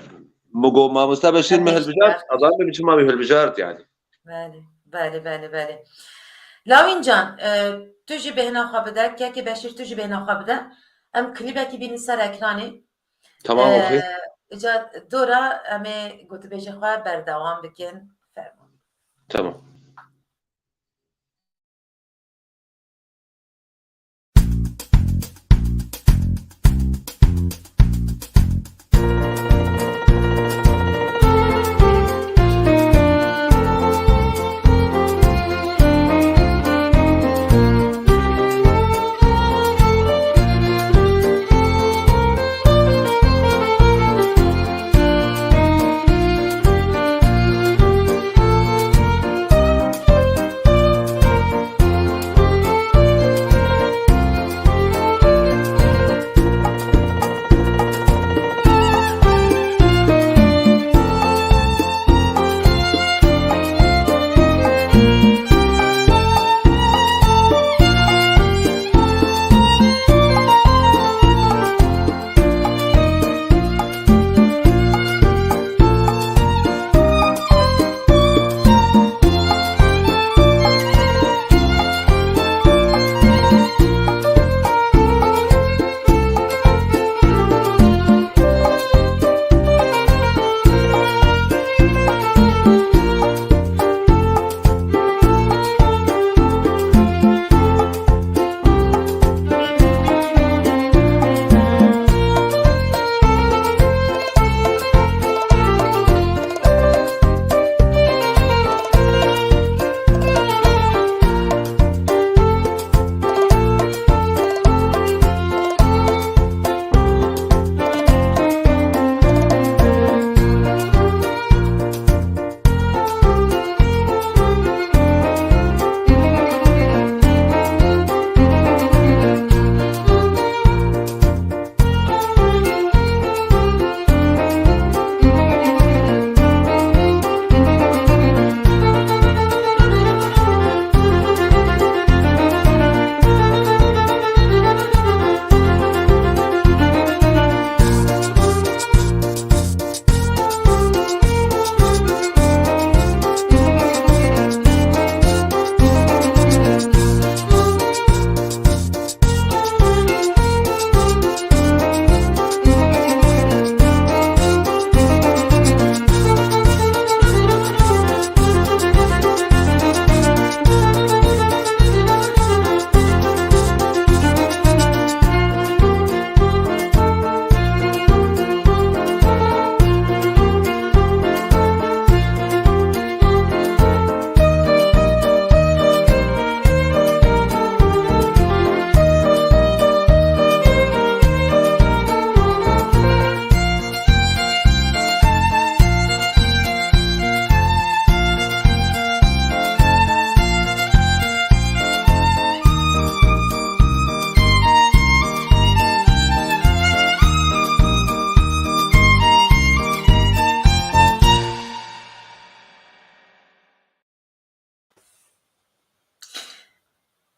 min got, mamoste Beşîr min hilbijart, ez zanim çima min hilbijart, yanî. Belê, belê, belê, belê. Lawîn can, e, tu jî bêhna xwe bide, kekê Beşîr, tu jî bêhna xwe bide. Em klîbekî bînin ser ekranê. Tamam, okey. E, îca dora em ê gotibêjê xwe berdewam bikin. Fermo. Tamam.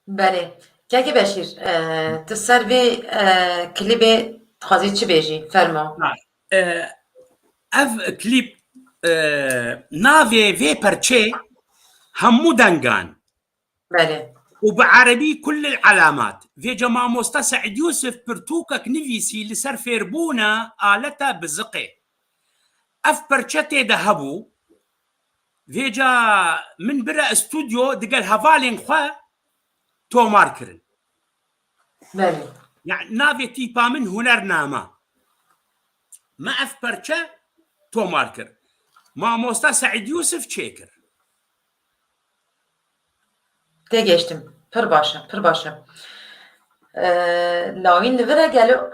Belê. Kekê Beşîr, e, tu ser vê, e, klîbê dixwazî çi bêjî? Fermo. Ha, e, ev klîp, e, navê vê perçê Hemû Dengan. Belê. Û bi erebî Kullil Elamat. Vêca mamosta Seîd Yûsif pirtûkek nivîsî li ser fêrbûna aleta biziqê. Ev perçe tê de hebû. Vêca min bire stûdyo digel hevalên xwe tomar kirin. Belê. Yani navê tîpa min Hunername. Me ev perçe tomar kir. Mamosta Seîd Yûsif çêkir. Têgihiştim. Pir baş e, pir baş e. Ee, lawîn li vir e gelo?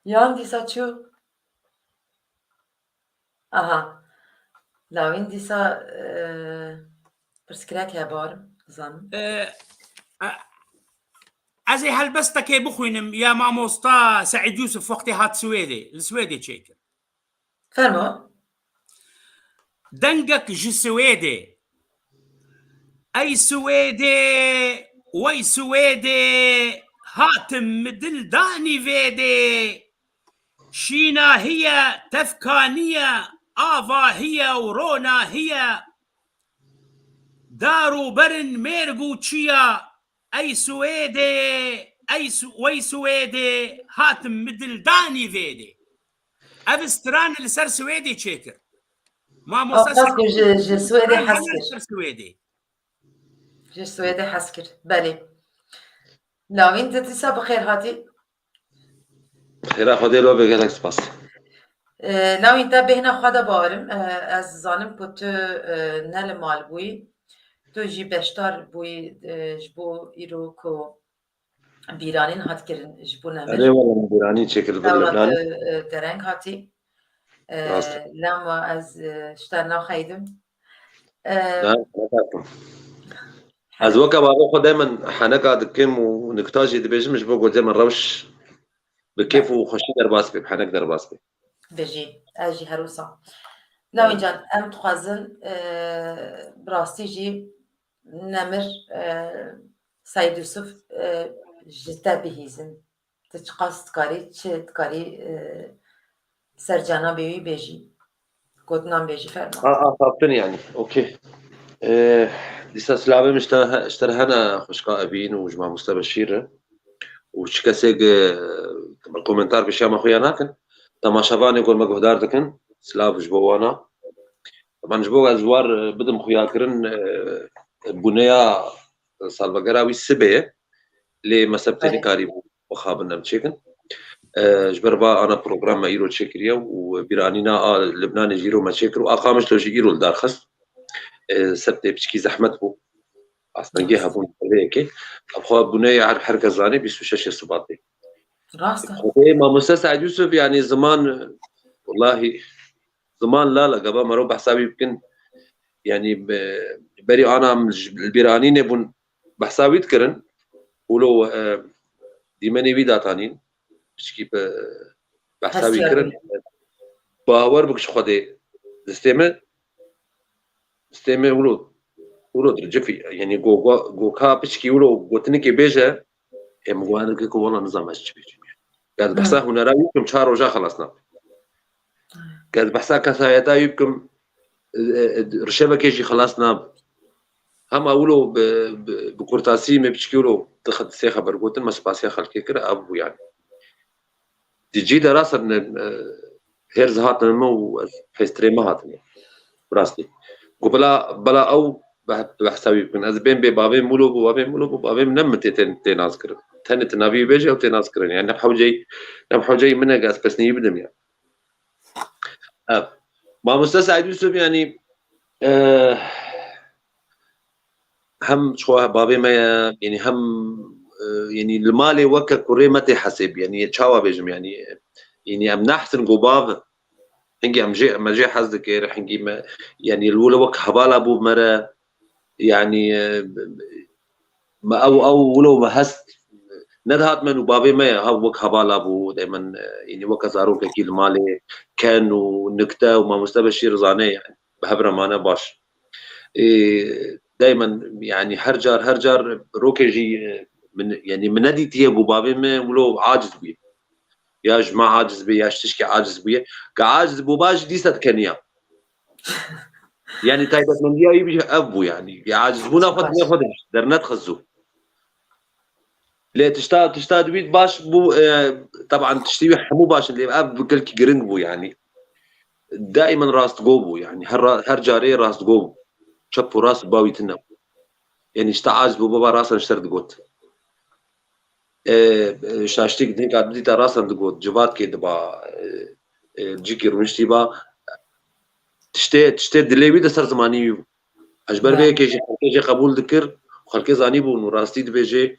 Yan dîsa çû? Aha. Lawîn dîsa, e, pirsgirêk heye, barim, dizanim. E, e, ez ê helbestekê bixwînim ya mamosta Seîd Yûsif wextê hat Swêdê, li Swêdê çêkir. Fermo. Dengek ji Swêdê. Ey Swêdê, wey Swêdê, hatim mi dil danî vêdê. Şîna hiye, tevka niye, ava hiye û rona hiye. Dar û berin mêrg û çiya, ey Swêdê, ey Su-, wey Swêdê, hatim mi dil danî vêdê. Ev stran li ser Swêdê çêkir. Mamosta Aa, qas ku ji, ji Swêdê hes kir. Ser Swêdê. Ji Swêdê hes kir. Belê. Lawîn, tu dîsa bi xêr hatî. Xêra Xwedê lo be, gelek spas. Ee, Lawîn, te bêhna xwe de barim. Ee, ez zanim ku tu, e, ne li mal bûyî. Tu jî beşdar bûyî, e, ji bo îro ku bîranîn hat kirin ji bo Nemir. Erê wele, min bîranî çêkir li vir Lewra Libnanê. Tu, e, dereng hatî. E, Rast e. Lema ez, e, ji te naxeydim. E, Ne, ne derdim. Ez weke bavê xwe daymen heneka dikim û nikta jî dibêjim ji bo ku daymen rewş bi kêf û xweşî derbas bê, bi henek derbas bê. Bijî, ez jî her wisa. Lawîn can, em dixwazin, e, bi rastî jî Nemir, e, Seîd Yûsif, e, ji te bihîzin. Tu çiqas dikarî, çi dikarî, e, ser canabê wî bêjî? Gotinan bêjî, ferma. A, a, xaptin yani. Okey. E, dîsa silavê min ji te he-, ji te re hene xwişka Evîn û ji mamoste Beşîr re. Û çi kesê ku, e, komentar bi şema xwe ya nakin, temaşevanê ku me guhdar dikin, silav ji bo wana. Teban ji bo ez war, e, bidim xuyakirin, e, bûneya salvegera wî sibê ye. Lê me seb tê Erê. nikarîbû bixabin em çêkin. E, ji ber va ana program me îro çêkiriye û bîranîna a Libnanê jî îro me çêkir û a Qamişlo jî îro li dar xist. E, seb tê piçkî zehmet bû. Astengê Rast. hebûn vê yekê. Ev xwe bûneya her, her kes zanê bîst û şeş Sibatê. Rast e. Xwedê mamoste Seîd Yûsif, yani ziman, wellahî, ziman lala, gava mero behsa wî bikin. Yani be-, berî ana em ji, li bîranînê bûn behsa wî dikirin. Wilo, e, dîmenê wî datanîn. Piçkî be-, behsa wî Hestiyar kirin. wî. Bawer bik ji Xwedê. Distê me, distê me wilo, wilo dircifî. Yani go-, go-, goka piçkî wilo gotinikê bêje, em guhanike ku wela nizam ez çi bêjim. Gel behsa Hmm. hunera wî bikim, çar roja xelas nabe. Gel behsa kesayeta wî bikim, e, e, rişevekê jî xelas nabe. Hema wilo bi, bi, bi kurtasî me piçkî wilo di xe-, sê xeber gotin, me spasiya xelkê kir, ev bû yani. Di cî de rast e, e, hêrz hatin min û ez hêstirê me hatine. Bi rastî. Ku bila, bila ew beh-, behsa wî bikin. Ez bên bê bavê min wilo bû, bavê min wilo bû, bavê min ne min tê, tê, tê nas kirin. Tenê tu navî bêje ew tê nas kirin. Yani ne hewceyî, ne hewceyî min e, ez pesnî bidim ya. Ev. Mamoste Seîd Yûsif, yani, e, hem çawa bavê me ye, yani hem, e, yani li malê weke kurê me tê hesêb, yani çawa bêjim, yani, yani em nehsin ku bav, hingî em jê, me jê hez dikir, hingî me, yani li wile wek hevala bû me re, yani, e, me ew, ew wilo me hest nedihat me û bavê me ye, ha wek hevala bû, dê min, e, yani weke zarokekî li malê ken û nikte û mamoste Beşîr zane, yani bi hev re mane baş. E, daymen, yani her car, her car rokê jî, e, min, yani min nedîtiye ku bavê me wilo aciz bûye. Ya ji me aciz bê, ya ji tişkî aciz bûye. Ke aciz bû ba jî dîsa dikeniya. Yani taybetmendiya wî bî ev bû yani. Ya acizbûna xwe dine xwe de dernedixist zû. Lê tişta, tişta di wî baş bû, e, teban tiştî wî hemû baş in, lê ev bi gelkî giring bû yani. Daimen rastgo bû yani. Her ra-, her carê rastgo bû. Çep û rast bawî tune bû. Yani işte az bû, baba rasan ji ser digot. E, e, şaştîk dinka dîta rasan digot. Civatkê diba, e, e, cîkî rûniştî ba. Tiştê, tiştê dilê wî de ser zimanî wî bû. Ji ber vê yekê jî xelkê jê qebûl dikir û xelkê zanîbûn û rastî dibêjê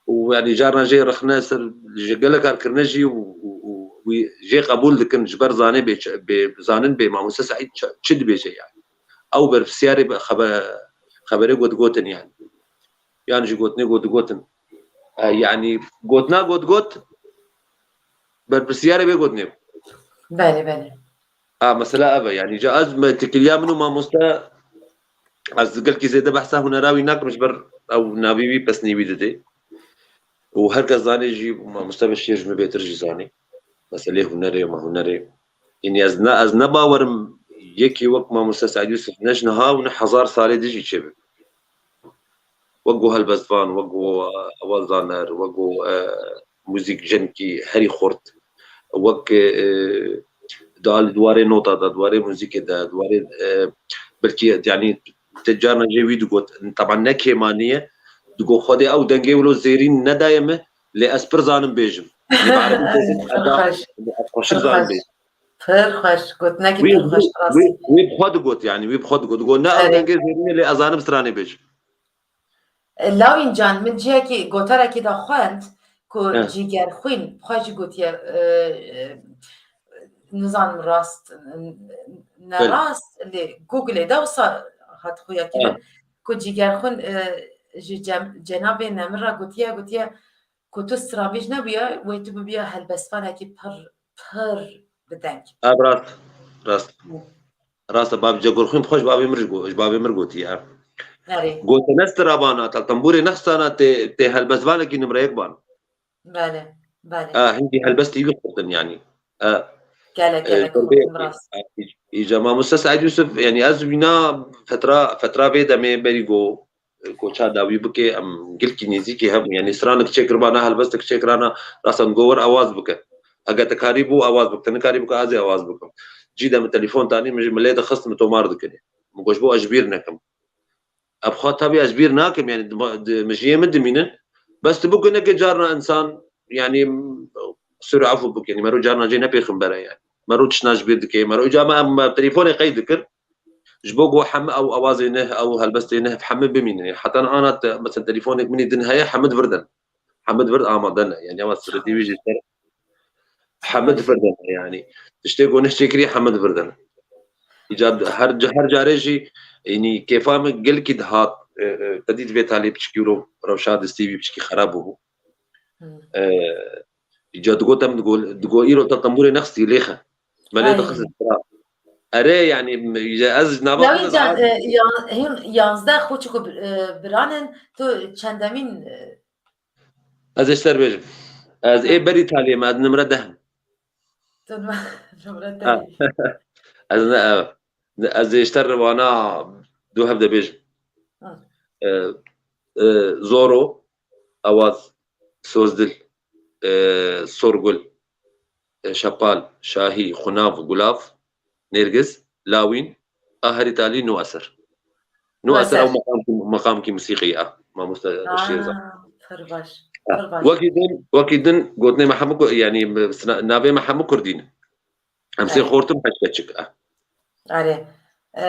û, yanî, carna jê rexne ser, ji gelek kar kirine jî û, û, û wî jê qebûl dikin, ji ber zanê bê, bê zanin bê Mamoste Seîd çi, çi dibêje, yanî. Ew berpirsiyarê be xebe-, xeberê got gotin, yanî. Yan jî gotinê got digotin. E, yanî, gotina got got, berpirsiyarê bê gotinê bû. Belê, belê. A, mesela ev e. Yanî ca ez me tikiliya min û mamoste, ez gelkî zêde behsa hunera wî nakim, ji ber ew navî wî pesnî wî didê. Û her kes zanê jî, mamoste Beşîr ji min bêtir jî zanê. Meselê hunerê, ma hunerê. Yanî ez ne, ez ne bawerim yekî wek mamoste Seîd Yûsif ne ji niha û ne hezar salê din jî çêbibe. Wek ku helbestvan, wek ku, e, awazaner, wek ku, e, muzîkjenkî herî xurt, wek, e, di al-, di warê nota de, di warê muzîkê de, di warê, e, belkî, yanî, te carna jê wî digot, teban ne kêmanî ye, digot, Xwedê ew dengê wilo zêrîn nedaye min, lê ez pir zanim bêjim. Yanî, bi erebî bêjim, ez da-, Pir xweş. ez xweşik Pir zanim xweş. bêjim. Pir xweş. Gotinekî Wî, pir xweş, wî, rastî. wî, wî bi xwe digot, yanî, wî bi xwe digot. Digot, ne ew Erê. dengê zêrîn e, lê ez zanim stranê bêjim. E, Lawîn can, min cihekî gotarekî de xwend ku He. Cîgerxwîn, xwe jî gotiye, e, e, nizanim rast, n-, ne Belê. rast, lê Google-ê de wisa hat xuya kirin. He. Ku Cîgerxwîn, e, ji cem-, cenabê Nemir re gotiye, gotiye ku tu stranbêj nebûye, wê tu bibiye helbestvanekî pir, pir bi deng. Ev rast, rast. Hı. Rast e, bav-, Cîgerxwîn bi xwe ji bavê min re go-, ji bavê min re gotiye. Erê. Gote ne strabana, ta tembûrê nexistana tê, tê helbestvanekî nimre yek ban. Belê, belê. E, hindî helbestî wî xurtin yanî. E, Gelek, e, gelek xurtin, rast. E, î-, îca mamoste Seîd Yûsif, yanî ez wîna fetra, fetra vê demê berî go, e, koça dawî bike, em gilkî nêzîkî hebûn. Yanî stranik çêkiribana, helbestik çêkirana, rasan go wer awaz bike. Hege te karî bû, awaz bike. Te nikarî bike, ez ê awaz bikim. Cî de min telefon tanî, min ji milê dixist, min tomar dikirê. Min got, ji bo ez ji bîr nekim. Ev xwe tabii ez bîr nakim, yani, di, di, mijiyê min dimînin. Bes tu bikune ki carna insan, yani, sir afû bik, yani, mero carna cê nepêxin bere, yani. Mero tiştna ji bîr dike, mero îca me em telefonê qeyd dikir. Ji bo ku heme ew awazê ne, ew helbestê ne, heme bimînin. Yani, heta ana te, mesela, telefonek minî din heye, heme di vir de ne. Heme di vir de amade ne. Yani, ama sireti wî jî ser heme di vir de ne, yani. Tiştê ku neh çêkirî, heme di vir de ne. Îca her, her carê jî, yani, kêfa min gelkî dihat, e, e, te dît vê talê piçikî ro-, rewşa destî wî piçikî xerab bûbû. Hmm. E, îca digot em digo, digo îro te tembûrê nexistî lêxe. Me lê Ay. dixist istira. Erê, yani, îca ez nava Lawîn xwe can, dihat- e, yan-, hîn yanzdeh xwe çiku bir-, e, biranin, tu çendemîn, e, Ez ê ji te re bêjim. Ez ê Ha. berî taliyê me, ez nimre deh im. Tu nimre Ha. deh î. Ez ne, ev. Ne, ez ê ji te re wana du hev de bêjim. Ha. E, e, Zoro, Awaz, Sozdil, e, Sorgul, e, Şepal, Şahî, Xunav, Gulav, Nêrgiz, Lawîn, a herî talî Nû Eser. Nû Nû Eser ew Eser. meqamkî, meqamkî musîqî ye. Mamoste Beşîr Zan. Aa, pir baş, Ha. pir baş. Wekî din, wekî din gotinê me hemû ku-, yani, sina-, navê me hemû kurdî ne. Em sê Evet. xortim heşt keçik e. Erê. E,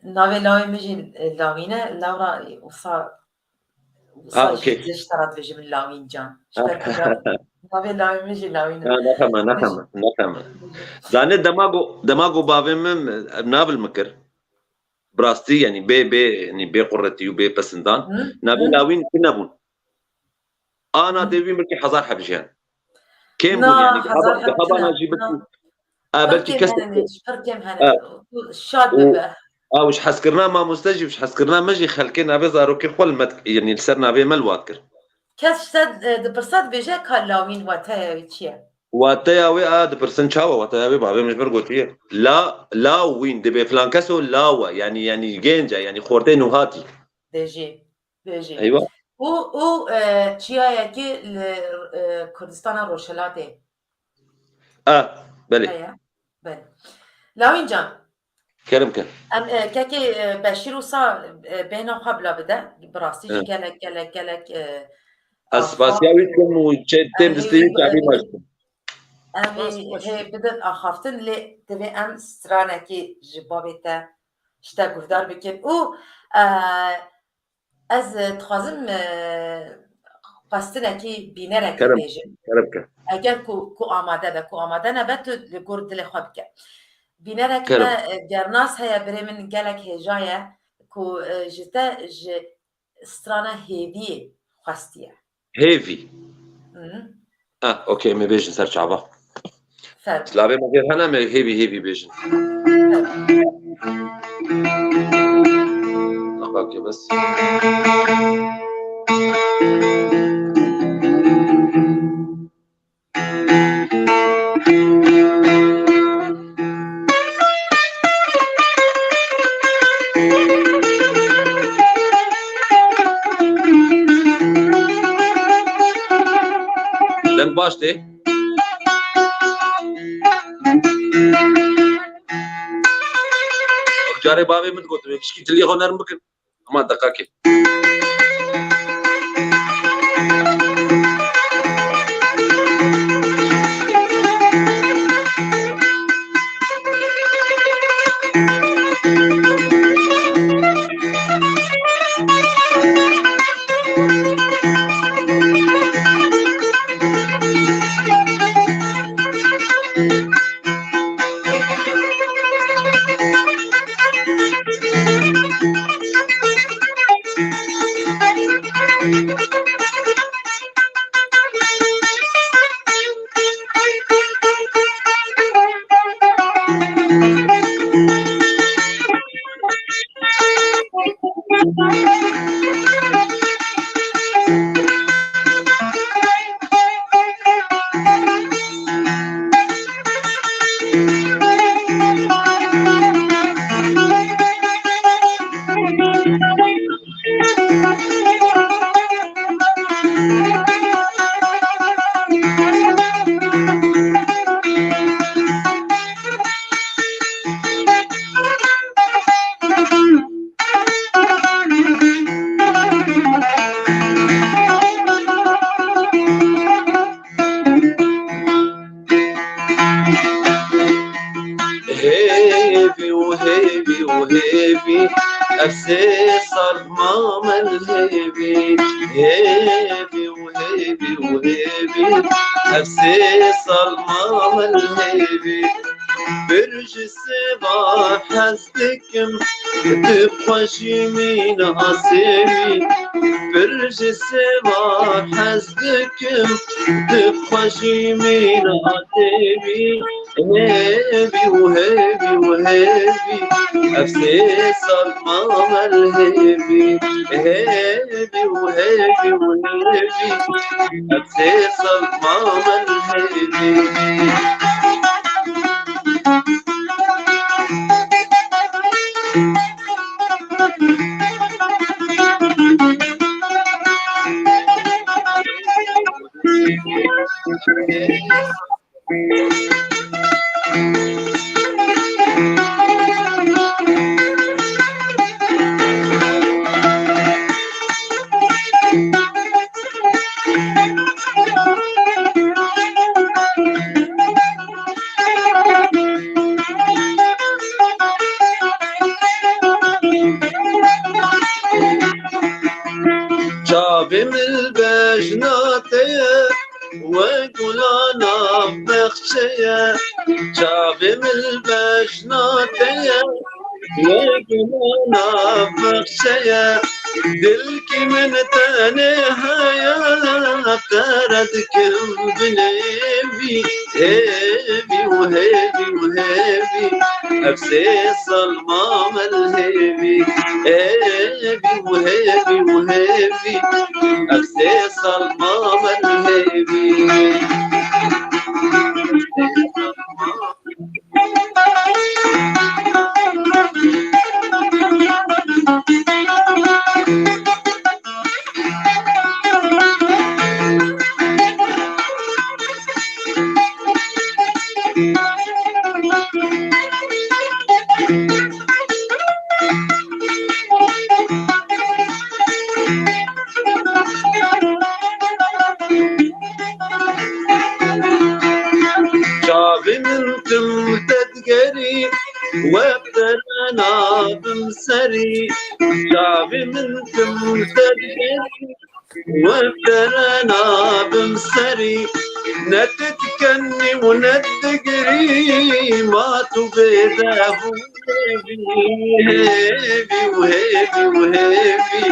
navê lawê min jî, e, Lawîn e. Lawra, e, wisa Ha, Wisa okey. Ji te re dibêjim Lawîn can. Ji ber ku navê lawê min jî Lawîn e. Na, nefheme, nefheme, nefheme. Zanê dema ku, dema ku bavê min, em, nav li min kir. Bi rastî, yani bê, bê, yani bê quretî û bê pesindan. Hı, Navê hı. Lawîn tune bûn. Ana Hı. tê wî milkî hezar heb jiyan. Kêm bûn Na, yani. hezar Gihaba, heb gihaba tune. na jî Na. bitin. Ha, Pir belkî kêm kes hene, pir kêm hene. Ha. Tu şad Û bibe. A, wişheskirina mamoste jî, wişheskirina me jî xelkê navê zarokê xwe li me dik-, yanî li ser navê me li wa dikir. Kes ji te, e, dipirse dibêje ka lawîn wateya wî çi ye? Wateya wê a dipirsin çawa? Wateya wê bavê min ji min gotiye. La, lawîn, dibê filan keso law e, yanî, yanî gênc e, yanî xortê nû hatî. Dê jî, dê jî. Eywa. Û, û, e, çiyayekî li, e, Kurdistana Rojhilatê. A, belê. Heye. Belê. Lawîn can. Kerem ke. Em, e, kekê, e, Beşîr wisa, e, bêhna xwe bila bide. Bi rastî jî Hı. gelek, gelek, gelek, e, Ez afa-, spasiya wî dikim û çê-, têm em distî ê, çavî e, me ji em ê Baş, baş. hê bidin axaftin, lê divê em stranekî ji babê te, ji te guhdar bikin. Û, e, Ez, e, dixwazim, e, xwestinekî, bînerekî Kerem, bêjim. kerem ke. Eger ku, ku amade be, ku amade nebe, tu li gor dilê xwe bike. Bînerekî Kerem. me, e, Gernas heye, birê min gelek hêja ye, ku, e, ji te ji strana hêviyê xwestiye. Hêvî. Hı. Ah, okey, em ê bêjin ser çava. Fer. Silavê me vêr hene, em ê hêvî hêvî bêjin. Fer. Aha, okey, bes. Deng baş tê. Carê bavê min digotin, wê pişkî tiliyê xwe nerm bikin. Ama deqakê. Hêvî û hêvî û hêvî, ev sê sal mame li hêvî. Hêvî û hêvî û hêvî, ev sê sal mame li hêvî. Bir ji sêva hez dikim, tu xwe jî min asê wî. Pir ji sêva hez dikim, tu xwe jî min asê wî. Hêvî û hêvî û hêvî, ev sê sal mame li hêvî. Hêvî û hêvî û hêvî, ev sê sal mame li hêvî. Çavê min li bejna te ye, we gula nav bexçe ye. Çavê min li bejna te ye, we gula nav bexçe ye. Dilkî min tenê heye, qere dikim binê wî. Hêvî û hêvî û hêvî, ev sê sal mame li hêvî. Hêvî û hêvî û hêvî, ev sê sal mame li hêvî. Çavê min tim te digerî, we bi te re nabim serî. Çavê min tim te digerî, we bi te re nabim serî. Ne tu dikenî û ne tu digirî, ma tu bêdev û hêvî, hêvî û hêvî û hêvî.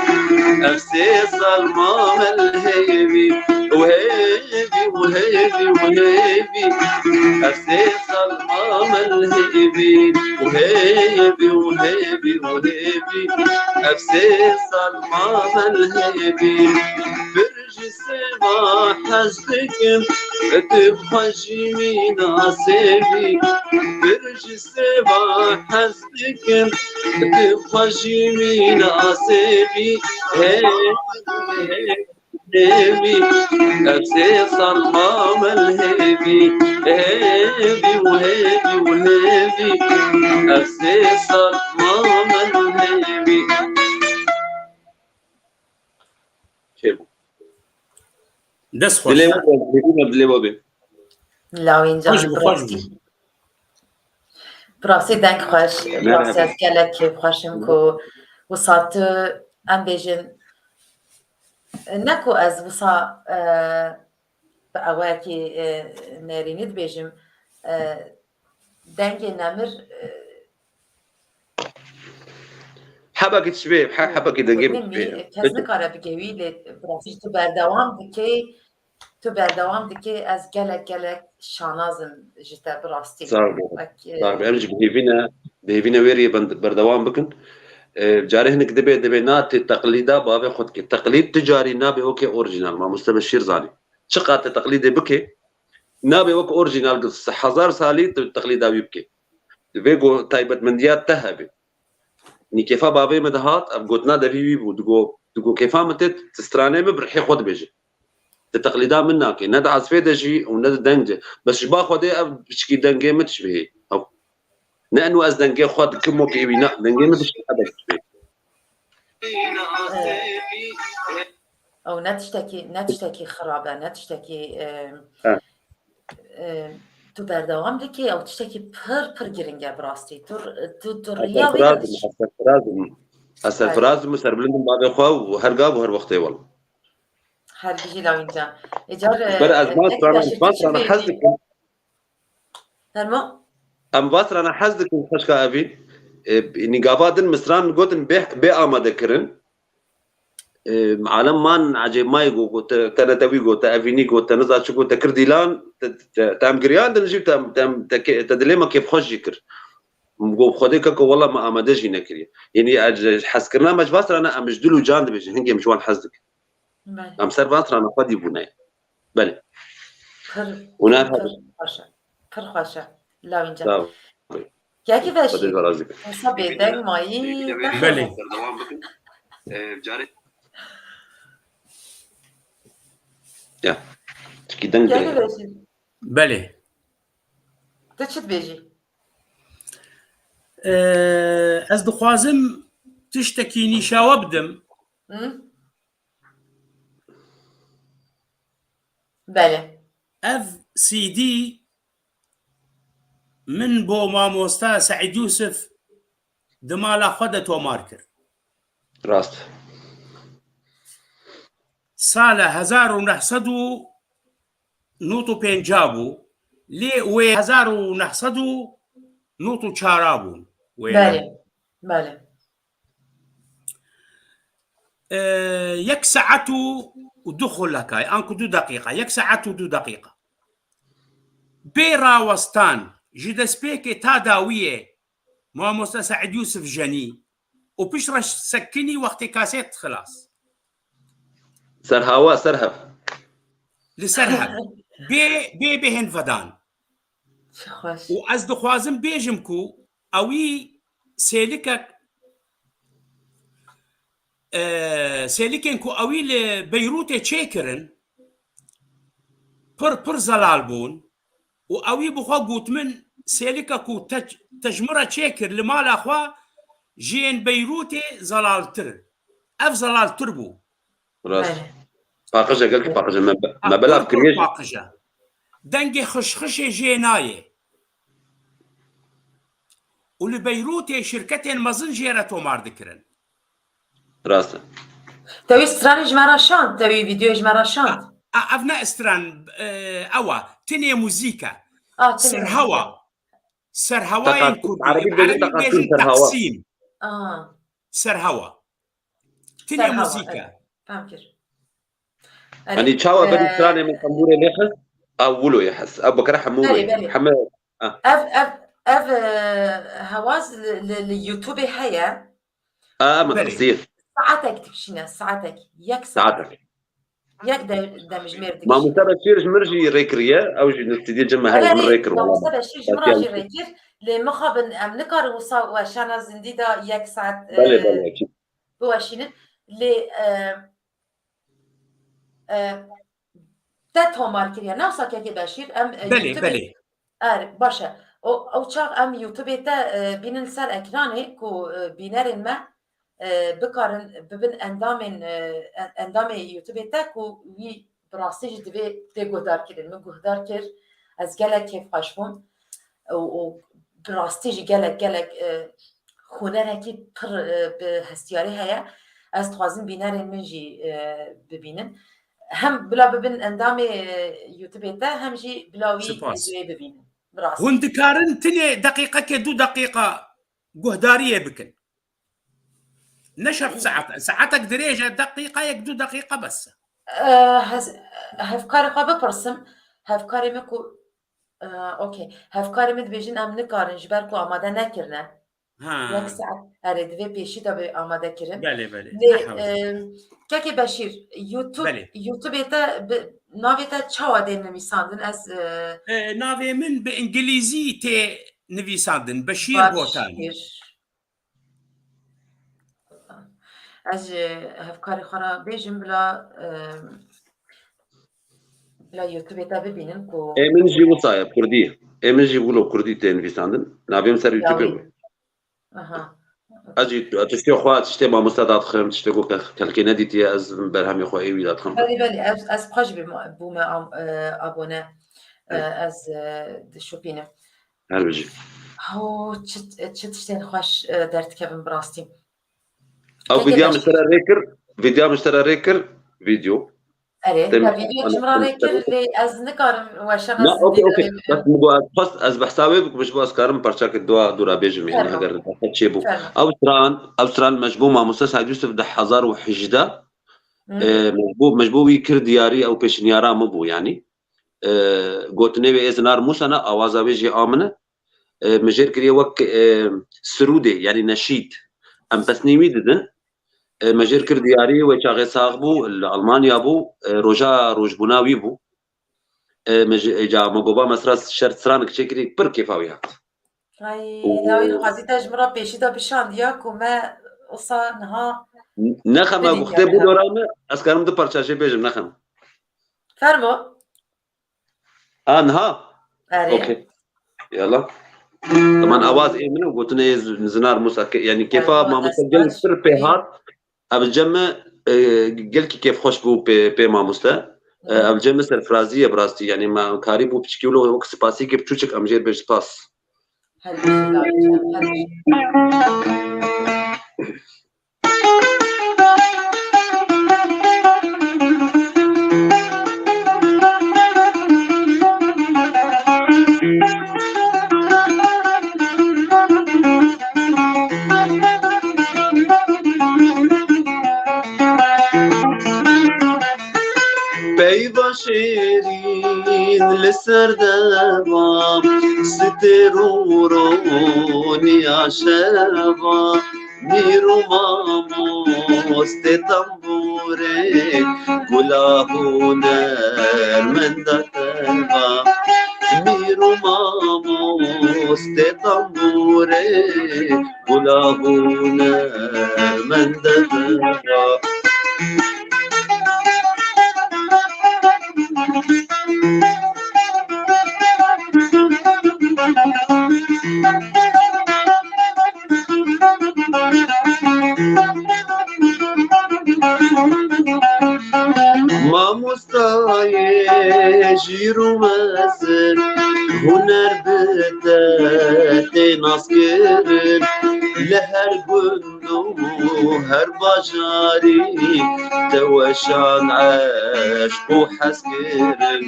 Ev sê sal mame li hêvî. Û hêvî û hêvî û hêvî. Ev sê sal mame li hêvî. Û hêvî û hêvî û hêvî. Ev sê sal mame li hêvî. Bir ji sêva hez dikim, tu xwe jî mîna sêvî. Bir ji sêva hez dikim, tu xwe jî mîna sêvî. Hê, hê, hêvî, ev sê sal mame li hêvî. Hêvî û hêvî û hêvî, ev sê sal mame li hêvî. Çêbû. Dest xweş. Dilê we, dilê we, dilê we bê. Lawîn can, xweş bû, bi xweş rastî. Bû. Bi rastî deng xweş, bi rastî ez gelek kêfxweş im ku wisa tu, em bêjin, ne ku ez wisa, e, bi awayekî, e, nêrînî dibêjim, e, dengê nemir, e, Hebekî tişbê, he-, hebekî dengê gotinê min bê. Kes nikare bike wî, lê bi rastî tu berdewam dikê, tu berdewam dikê, ez gelek, gelek şanaz im ji te bi rastî. Sağ ol. Wek, e, Sağ ol. Em jî bi hêvî ne, bi hêvî ne wê rêyê bend-, berdewam bikin. E, carê hinek dibe, dibe na tê teqlîda bavê xwe dike. Teqlîd tu carî nabe weke orîjînal. Mamoste Beşîr zanî. Çiqas te teqlîdê bike, nabe weke orîjînal, hezar salî tu teqlîda wî bike. Divê ku taybetmendiya te hebe. Nî kêfa bavê min dihat, ev gotina devî wî bû. Digo, digo kêfa min tê, tu stranê min bi rihê xwe dibêje. Di teqlîda min nake. Ne di ezfê de jî û ne di deng de. Bes ji ba Xwedê ev piçkî dengê min tişbihê. Ew. Ne eno ez dengê xwe dikim wekî wî, ne. Dengê min tişbihê. Ew ne tiştekî, ne tiştekî xirab e, ne tiştekî, e, He. e, tu berdewam dikî, ew tiştekî pir, pir giring e bi rastî. Tu, tu, tu Ez riya wê serfiraz im, dişî. ez serfiraz im. Ez Belê. serfiraz im, serbilind im bavê xwe û her gav û her wextê wela. Her bijî Lawîn can. Ê car, e, Ber ez e, van tek strana, baş e, van tu çi strana hez bêjî? dikim. Fermo? Em va strana hez dikin xweşka Evîn. E, nî gava din min stran gotin bê, bê amade kirin. E, alem man ecêb mayê got, got, te, te netewî got, te evînî got, te niza çi got, te kir dîlan, te, te, te em giriyandin jî, te, te, te, ke-, te dilê me kêfxweş jî kir. Min got, Xwedê keko, wela me amade jî nekiriye. Yanî, e, hezkirina me ji va strana em ji dil û can dibêjin, hingê em ji wan hez dikin. Belê. Em ser van strana xwedî bûne. Belê. Pir, Û ne pir, pir xweş e. Pir xweş e. Lawîn can. Sağ ol. Kekî veşî. Xwedê razî be. Wisa bêdeng mayî. Belê. Berdewam bikin. Ee, carê- Ya. Çikî deng Kekî de. veşî. Belê. Tu çi dibêjî? Ee, ez dixwazim tiştekî nîşawe bidim. Hı? Belê. Ev C D min bo mamosta Seîd Yûsif di mala xwe de tomar kir. Rast. Sala hezar û neh sed û nod û pênca bû. Lê wê hezar û neh sed û nod û çar bûn. Wê Belê. Belê. e, yek saet û, û du xulekay, anku du deqîqa, yek saet û du deqîqa. Bê rawestan ji destpêkê ta dawiyê Mamoste Seîd Yûsif jenî û piştre sekinî wextê kasêt xilas. Serhawa, serhev. Li ser hev. Bê, bê bêhên vedan. Çi xweş. Û ez dixwazim bêjim ku ewî sêlikek, e, sêlikên ku ewî li Beyrûtê çêkirin, pir, pir zelal bûn û ewî bi xwe got min, sêlika ku te, te ji min re çêkir li mala xwe, ji yên Beyrûtê zelaltir. Ev zelaltir bû. Rast. Paqij e, gelkî paqij e. Me, me belav kiriye jî. Paqij e. Dengê xişxişê jê nayê. Û li Beyrûtê şirketên mezin jê re tomar dikirin. Rast e. Te wî stranê ji me re şand, te wî vîdeoyê ji me re şand. A, ev ne stran, e, ew e. Tinê muzîk e. Ah, tinê Serhewa. Serhewayên kurdî. Erebî bêjin teqasîm, serhewa. Teqsîm. Ah. Serhewa. Tinê muzîk e. Fem kir. Hani çawa berî stranê min tembûrê lê xist? Ew wilo ye hes. Ew bikere hemû wê. Heme. Ev, ev, ev e, hewaz li, li, li YouTubeê heye. A, me qisî. Saetek dikişîne, saetek. Yek saet. Saetek. Yek de, demjimêr dikişîne. Mamoste Beşîr ji min jî rê kiriye. Ew jî li stûdyo cem me heye, min rê kir. Mamoste Beşîr ji min re jî rê kir. Lê mixabin em nikarin wisa weşana zindî de yek saet. Belê, belê. Biweşînin. Lê e, e, te tomar kiriye. Ne wisa kekê Beşîr, em e, Belê, belê. Er, baş e. O, ew çax em YouTubeê te e, bînin ser ekranê ku e, bînerên me e, bikarin bibin endamên e, en- endamê YouTubeê te ku wî bi rastî jî divê tê guhdar kirin. Min guhdar kir, ez gelek kêfxweş bûm. Û, û bi rastî jî gelek gelek e, hunerekî pir e, bi hestiyarî heye. Ez dixwazim bînerên min jî e, bibînin. Hem bila bibin endamê e, YouTubeê te hem jî bila wî Spas. Vîdeoyê bibînin. Bi rastî. Hûn dikarin tinê deqîqekê du deqîqa guhdariyê bikin. Ne şert saet. Saetek dirêj e, deqîqeyek du deqîqa bes e. E, hez- Hevkarê xwe bipirsim. Hevkarê min ku e, okey. Hevkarê min dibêjin em nikarin ji ber ku amade nekirine. Ha. Yek saet. Erê, divê pêşî de bê amade kirin. Belê, belê. Lê, e, Kekê Beşîr, YouTube, Belê. YouTubeê te bi navê te çawa dê nivîsandin? Ez e, E, navê min bi îngilîzî tê nivîsandin. Beşîr Botan. Beşîr. Ez ji hevkarê xwe re bêjim bila e, bila YouTubeê te bibînin ku Ê min jî wisa ye, kurdî. Ê min jî wilo kurdî tê nivîsandin. Navê min ser YouTubeê bû. Aha. Ez jî tiştê xwe, tiştê mamoste dadixim, tiştê ku ke- kelkê nedîtiye, ez berhemê xwe ê wî dadixim. Belê, belê, ez, ez xwe jî bûme, bûme am- e, abone. E, Hı. Ez e, dişopînim. Her bijî. Ho, çi, çi tiştên xweş e, derdikevin bi rastî. Ew Keke vîdya min Beşîr. Ji te re rê kir, vîdya min ji te re rê kir, vîdyo. Erê, Dem- te vîdyo ji min re rê kir, lê ez nikarim weşana Na, okey, zindî okey. Bes min got, ez xwest, ez behsa wê bikim, ji bo ez karim parçakê dua dûra bêjim, yani Fermo. Heger qet çêbû. Fermo. Ew stran, ew stran me ji bo mamoste Seîd Yûsif di hezar û hejdeh, Hı. e, me ji bo, me ji bo wî kir diyarî, ew pêşniyara min bû, yani. E, gotinê wê ê zinar Mûsa ne, awaza wê jî a min e. E, min jêr kiriye wek, e, sirûdê, yani neşîd. Em pesnî wî didin. E, me jêr kir diyarî, wê çaxê sax bû, li Almanya bû, e, roja rojbûna wî bû. E, me ji, e, ca me goba me sira şert stranik çêkirî, pir kêfa wî hat. Ay, Û- lawî xwazî te ji min re pêşî de bişandiya ku me wisa niha N- Nexem, me Bidî guxtê ya. Bû dora me, ez karim du parça jê bêjim, nexem. Fermo. Anha. Erê. Okey. Yalla. Tamam, awaz ê min û gotinê z- zinar Musa ke- yani kêfa Erê, mamoste dest gel baş. Pir pê hat. Ev cem me, e, gelkî kêfxweş bû pê, pê mamoste. E, Hı. Ev cem me serfirazî ye bi rastî. Yani me karî bû piçkî wilo wek spasîkê biçûçik em jê bêj spas. Her bijî lavêcan, her bijî. şêrîn li ser devam, sitêr û roniya şeva, mîr û mamostê tembûrê, gula hunermenda teva. Mîr û mamostê tembûrê, gula hunermenda teva. Mamostayê jîr û mezin, huner bi te tê naskirin, li her gund û her bajarî te weşan eşq û hez kirin.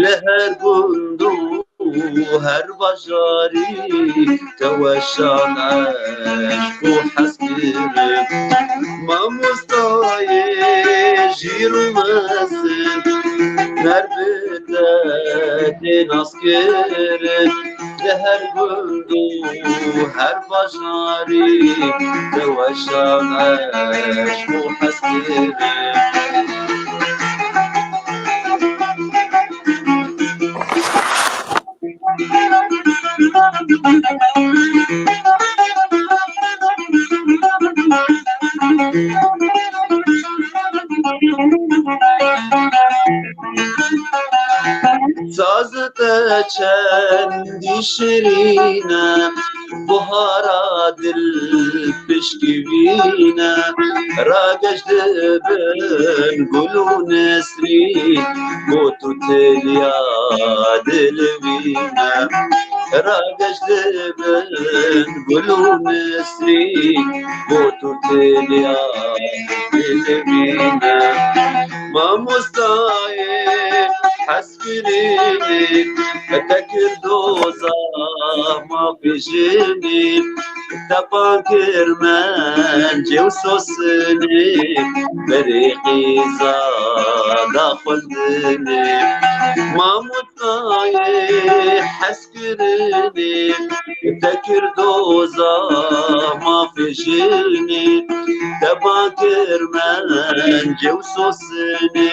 Li her gund û her bajarî te weşan eşq û hez kirin. Mamostayê jîr û mezin, huner bi te tê naskirin. Li her gund û her bajarî te weşan eşq û hez kirin. Saz te çendî şirîn e, buhara dil pişkivîn e, rageş dibin gul û nesrîn, got û tiliya dilivîn e, rageş dibin gul û nesrîn, got û tiliya dilivîn e. Mamostayê hez kirinê, te kir doza mafê jinê, te ban kir mencê û sosinê, berê qîza da xwendinê. Mamostayê hez kirinê, te kir doza mafê jinê, te ban kir mencê û sosinê,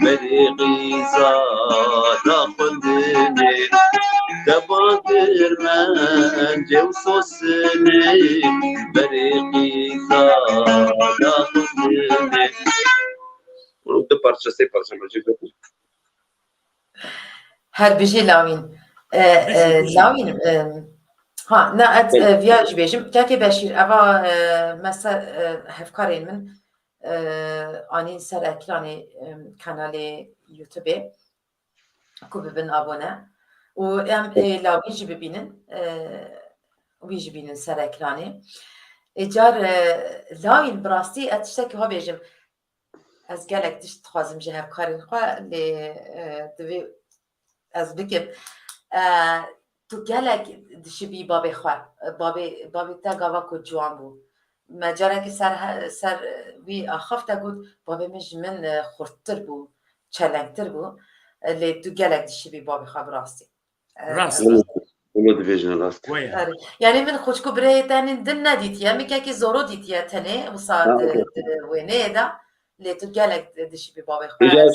berê qîza da xwendinê, te ban kir mencê û sosinê, berê qîza da xwendinê. Hûn du parçe, sê parçe me jê gotin. Her bijî Lawîn. E, e, Lawîn, e, ha, ne, ez, e, viya jî bêjim. Kekê Beşîr, eva, e, mese-, e, hevkarên min, e, anîn ser ekranê, e, kanalê YouTubeê ku bibin abone. Û em, e, Lawîn jî bibînin, e, wî jî bînin ser ekranê. Ê car, e, Lawîn, bi rastî ez tiştekî xwe bêjim. Ez gelek tişt dixwazim ji hevkarên xwe, lê, e, divê ez bikim. E, tu gelek dişibî babê xwe. Babê, babê te gava ku ciwan bû. Me carekî ser he-, ser wî axafte got, babê min ji min, e, xurttir bû, çelengtir bû. E, lê tu gelek dişibî babê xwe bi rastî. E, Rast. Wilo, wilo dibêjin rast. Wê ye. Erê. Yani min xwişk û birayê te din nedîtiye, min kekî zoro dîtiye tenê, wisa Ha, di, okey. di wêneyê de, lê tu gelek dişibî babê xwe. Îca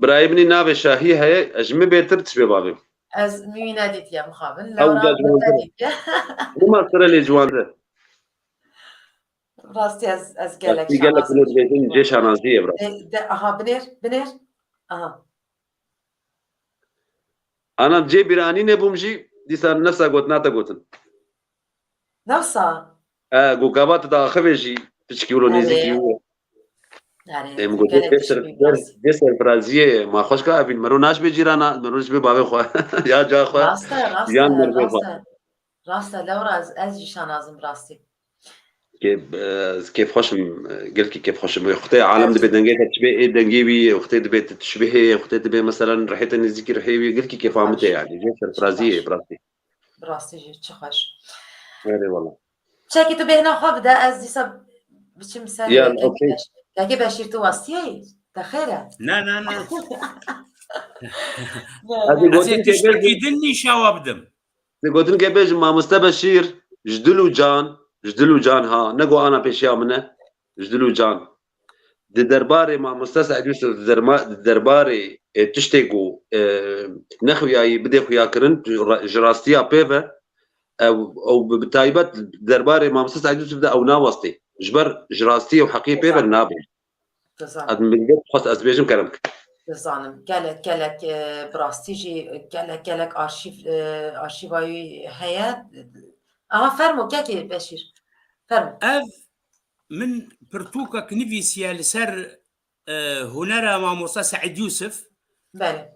birayê min î navê Şahî heye, ez ji min bêtir dişibê bavê. Ez min wî nedîtiye mixabin. Ew Lewra ca min ciwantir e. Nedîtiye. Bima sire lê ciwantir. Rastî ez, ez gelek Rastî gelek şanaz wilo im. dibêjin, cê şanazî ye, bira. De, de, aha, binêr, binêr. Aha. Ana cê bîranînê bûm jî, dîsa nesa gotina te gotin. Newsa? E, ku gava tu diaxivê jî piçkî wilo Erê. nêzîkî wilo. Erê, Em tu got gelek cê ser-, dişibî cê, rastî. cê serfiraziyê ma xweşka evîn mero naşbê cîrana, mero naşbê bavê xwe. Ya ca xwe, Rast e, rast yan e, merdê rast xwe. e. Rast e, lewra ez, ez jî şanazim rastî. Kê, e, kêfxweş im, e, gelkî kêfxweş im. Wextê alem dibe dengê te tişbê ê dengê wî, wextê dibe tu tişbihê, wextê dibe, meselen, rihê te nêzîkî rihê wî, gelkî kêfa min tê, Xweş. yanî. Jê serfiraziyê, Xweş. bi rastî. Bi rastî jî, çi xweş. Erê wala. Çekî tu bêhna xwe bide, ez dîsa biçim ser Ya, kekê okey. Beş-, kekê Beşîr tu westiyeyî? Te xêr e? Na, na, na. Ez ê Ez ê gotinekê tiştekî bêjim, din nîşawa bidim. Di gotinekê bêjim, mamoste Beşîr, ji dil û can, ji dil û can ha, ne ku ana pêşiya min e, ji dil û can. Di derbarê mamoste Seîd Yûsif, di derma-, di derbarê, e, tiştê ku, e, nexuyayî bidê xuyakirin, ji ra-, ji rastiya pê ve, ew, ew bi, bi taybet derbarê mamoste Seîd Yûsif de ew nawestê. Ji ber ji rastiyê û heqiyê pê ve nabe. Dizanim. Ez min gelek xwest ez bêjim kerem. Dizanim. Gelek, gelek, e, bi rastî jî gelek, gelek arşîv, e, arşîva wî heye. Aha, fermo, kekê Beşîr. Fermo. Ev min pirtûkek nivîsiye li ser, e, hunera mamosta Seîd Yûsif. Belê.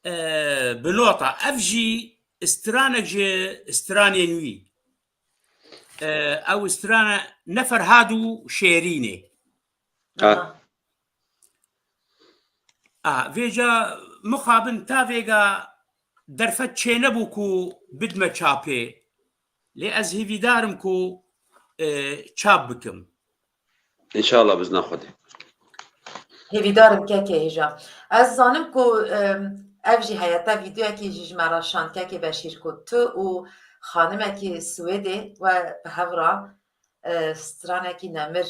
E, bi nota. Ev jî stranek ji stranên wî. E, ew strane ne Ferhad û Şêrînê. Ha. Aha. A, vêca mixabin ta vêga derfet çênebû ku bidme çapê. Lê ez hêvîdar im ku, e, çap bikim. Înşallah bizna Xwedê. Hêvîdar im kekê hêja. Ez zanim ku, em, ev jî heye te vîdeoyekî jî ji me re şand kekê Beşîr ku tu û xanimekî Swêdê we bi hev re, e, stranekî nemir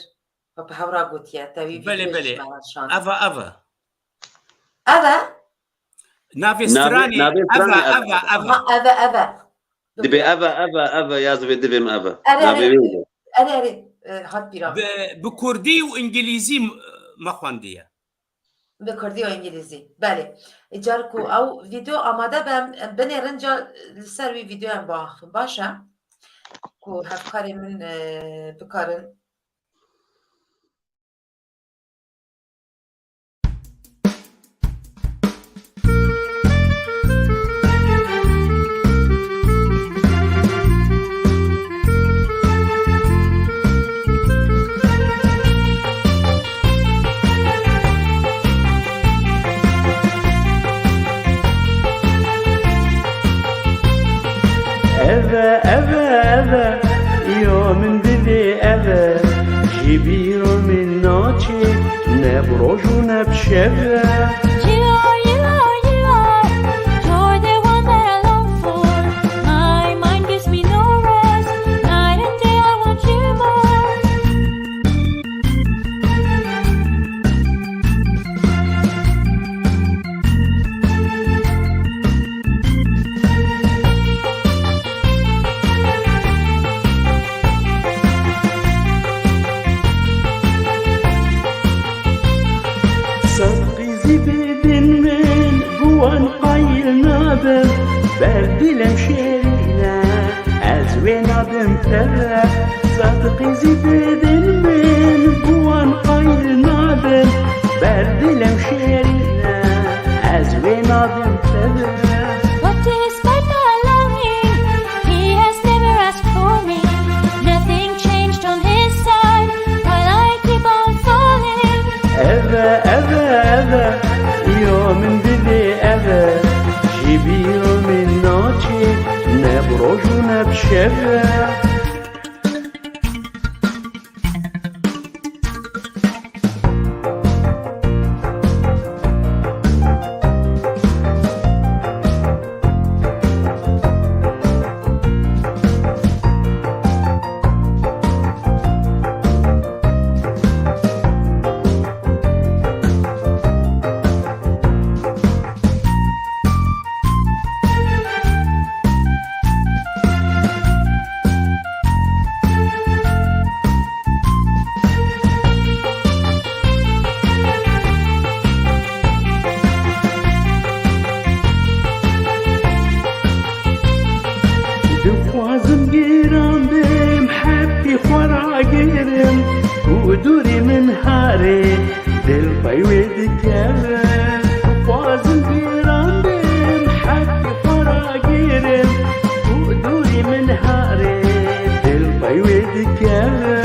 we bi hev re gotiye. Te wî Belê, vîdeoyê jî belê. ji me re şand. Eva, eva. Ev e? Navê Navê, stranê navê eva, stranê eva, eva, eva. eva. Aha, ev e, ev e. Dibê eve, eve, eve, ya zivê divê min eve. Erê, Navê erê. wê ye. Erê, erê. E, hat bîra. Bi, bi kurdî û îngilîzî m-, me xwendiye. Bi kurdî û îngilîzî. Belê. Îcar ku ew vîdeo amade be, em binêrin ca li ser wî vîdeo em biaxivin. Baş e. Ku hevkarê min, e, bikarin. Eve, eve, eve, ya min divê eve, ji bîra min naçe, ne bi roj û ne bi şeve. You are, you are, you are, you're the one that I long for. My mind gives me no rest, night and day I want you more. Sed qîzî bidin min, bi wan qayil nabim, ber dilem şêrîn e, ez wê nadim te. Sed qîzî bidin min, bi wan qayil nabim, ber dilem şêrîn e, ez wê nadim te. But despite my longing, he has never asked for me. Nothing changed on his side, while I keep on falling. Eve, eve, eve, ya min divê eve, ji bîra min naçe, ne bi roj û ne bi şeve. Dixwazim giran bim, heqî xwe ragirim, ku dûrî min harê, dil pey wê dikeve. Dixwazim giran bim, heqî xwe ragirim, ku dûrî min harê, dil pey wê dikeve.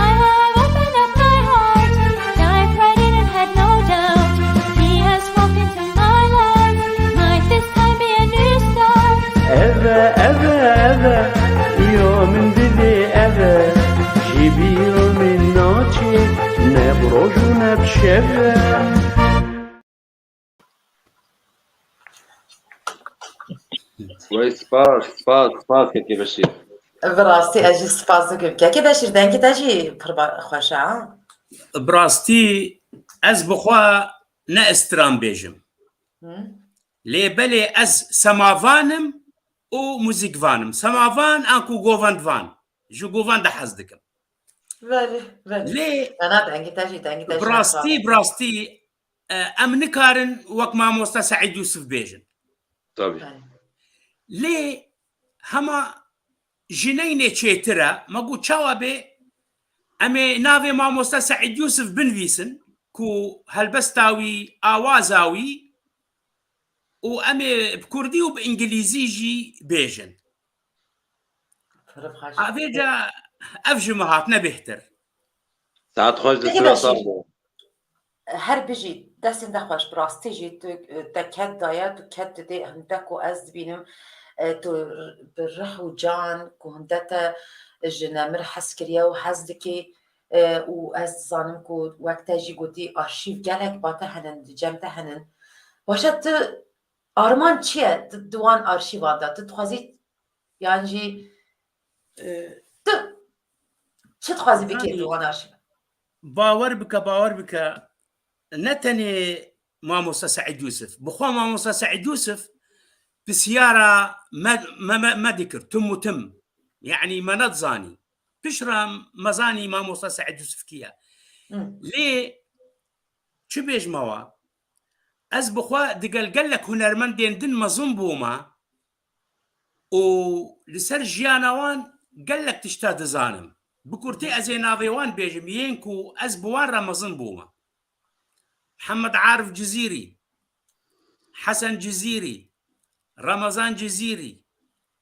I have opened up my heart, dived right in and had no doubt. He has walked into my life, might this time be a new start. Eve, eve, eve, ya min divê eve, ji bîra min naçe, ne bi roj û ne Wey spas, spas, spas kekê Beşîr. Bi rastî ez jî spas dikim. Kekê Beşîr, dengê te jî pir ba-, xweş e, ha? Bi rastî ez bi xwe ne stran bêjim. Hı? Lê belê ez semavan im û muzîkvan im. Semavan anku govendvan. Ji govend de hez dikim. Belê, belê. Lê Na, na, dengê te jî, dengê te jî bi rastî, bi rastî, e, em nikarin wek mamosta Seîd Yûsif bêjin. Tabii. Belê. Lê hema jineynê çêtir e, me got çawa bê, em ê navê mamosta Seîd Yûsif binivîsin ku helbesta wî, awaza wî û em ê bi kurdî û bi îngilîzî jî bêjin. Pir xweş. Avêca ev ji min hatine bêhtir. Saet xweş, destê we sax be. Her bijî, destên te xweş, bi rastî jî tu, e, te ked daye, tu ked didê, hinde ku ez dibînim, e, tu bi rih û can, ku hinde te ji nemir hez kiriye û hez dikî, e, û ez dizanim ku wek te jî gotî arşîv gelek ba te henin, di cem te henin. Baş e, tu armanc çi ye di, di wan arşîvan de? Tu dixwazî, yan jî, e, tu çi dixwazî bikî di wan arşîvan? Bawer bike, bawer bike, ne tenê mamosta Seîd Yûsif. Bi xwe mamosta Seîd Yûsif pisyara me, me, me, me dikir, tim û tim. Yanî me nedizanî. Piştre me zanî mamosta Seîd Yûsif kî ye. Hı. Lê çi bêjme we? Ez bi xwe digel gelek hunermendên din mezin bûme û li ser jiyana wan gelek tişta dizanim. Bi kurtî ez ê navê wan bêjim, yên ku ez bi wan re mezin bûme. Mihemed Arif Cizîrî, Hesen Cizîrî, Remezan Cizîrî,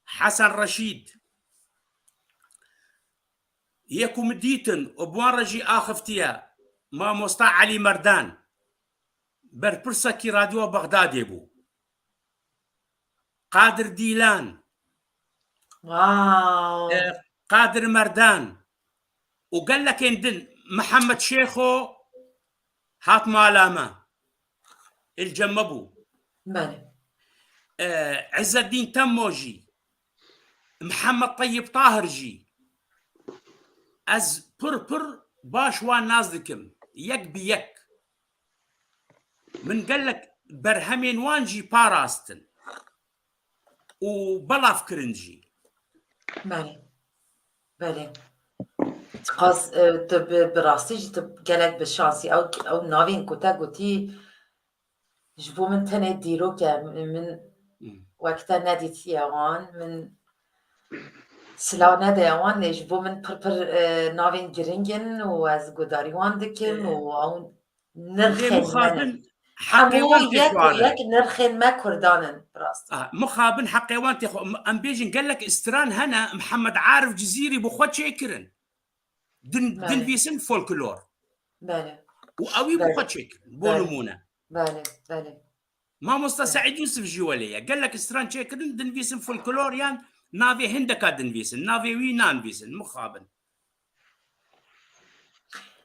Hesen Reşîd. Yê ku min dîtin û bi wan re jî axiftiye, mamosta Elî Merdan, berpirsekî Radyoya Bexdadê bû. Qadir Dîlan, Wow. e, Qadir Merdan û gelekên din, Mihemed Şêxo hat mala me. Li cem me bû. Belê. E, Îzzeddîn Temmo jî, Mihemed Teyib Tahir jî, ez pir pir baş wan nas dikim. Yek bi yek. Min gelek berhemên wan jî parastin û belav kirin jî. Belê. Belê. Qas, e, tu bi, bi rastî jî tu gelek bi şansî. Ew, ew navên ku te gotî ji bo min tenê dîrok e. Min, min Hmm. wek te nedîtiye wan. Min silav nedaye wan, lê ji bo min pir pir, e, navên giring in û ez gudarî wan dikim Ê. û ew Lê nirxên me ne. mixabin heqê Hemû wan tê yek û xwarin. yek nirxên me Kurdan in, bi rastî. Ah, mixabin heqê wan tê xwe-, em bêjin gelek stran hene, Mihemed Arif Cizîrî bi xwe çêkirin. Din, Belê. dinvîsin folklor. Belê. Û ewî bi Belê. xwe çêkirin. Bo Belê. nimûne. Belê, belê. Mamosta Belê. Seîd Yûsif jî welê ye. Gelek stran çêkirin, dinvîsin folklor yan navê hindeka dinvîsin. Navê wî nanvîsin. Mixabin.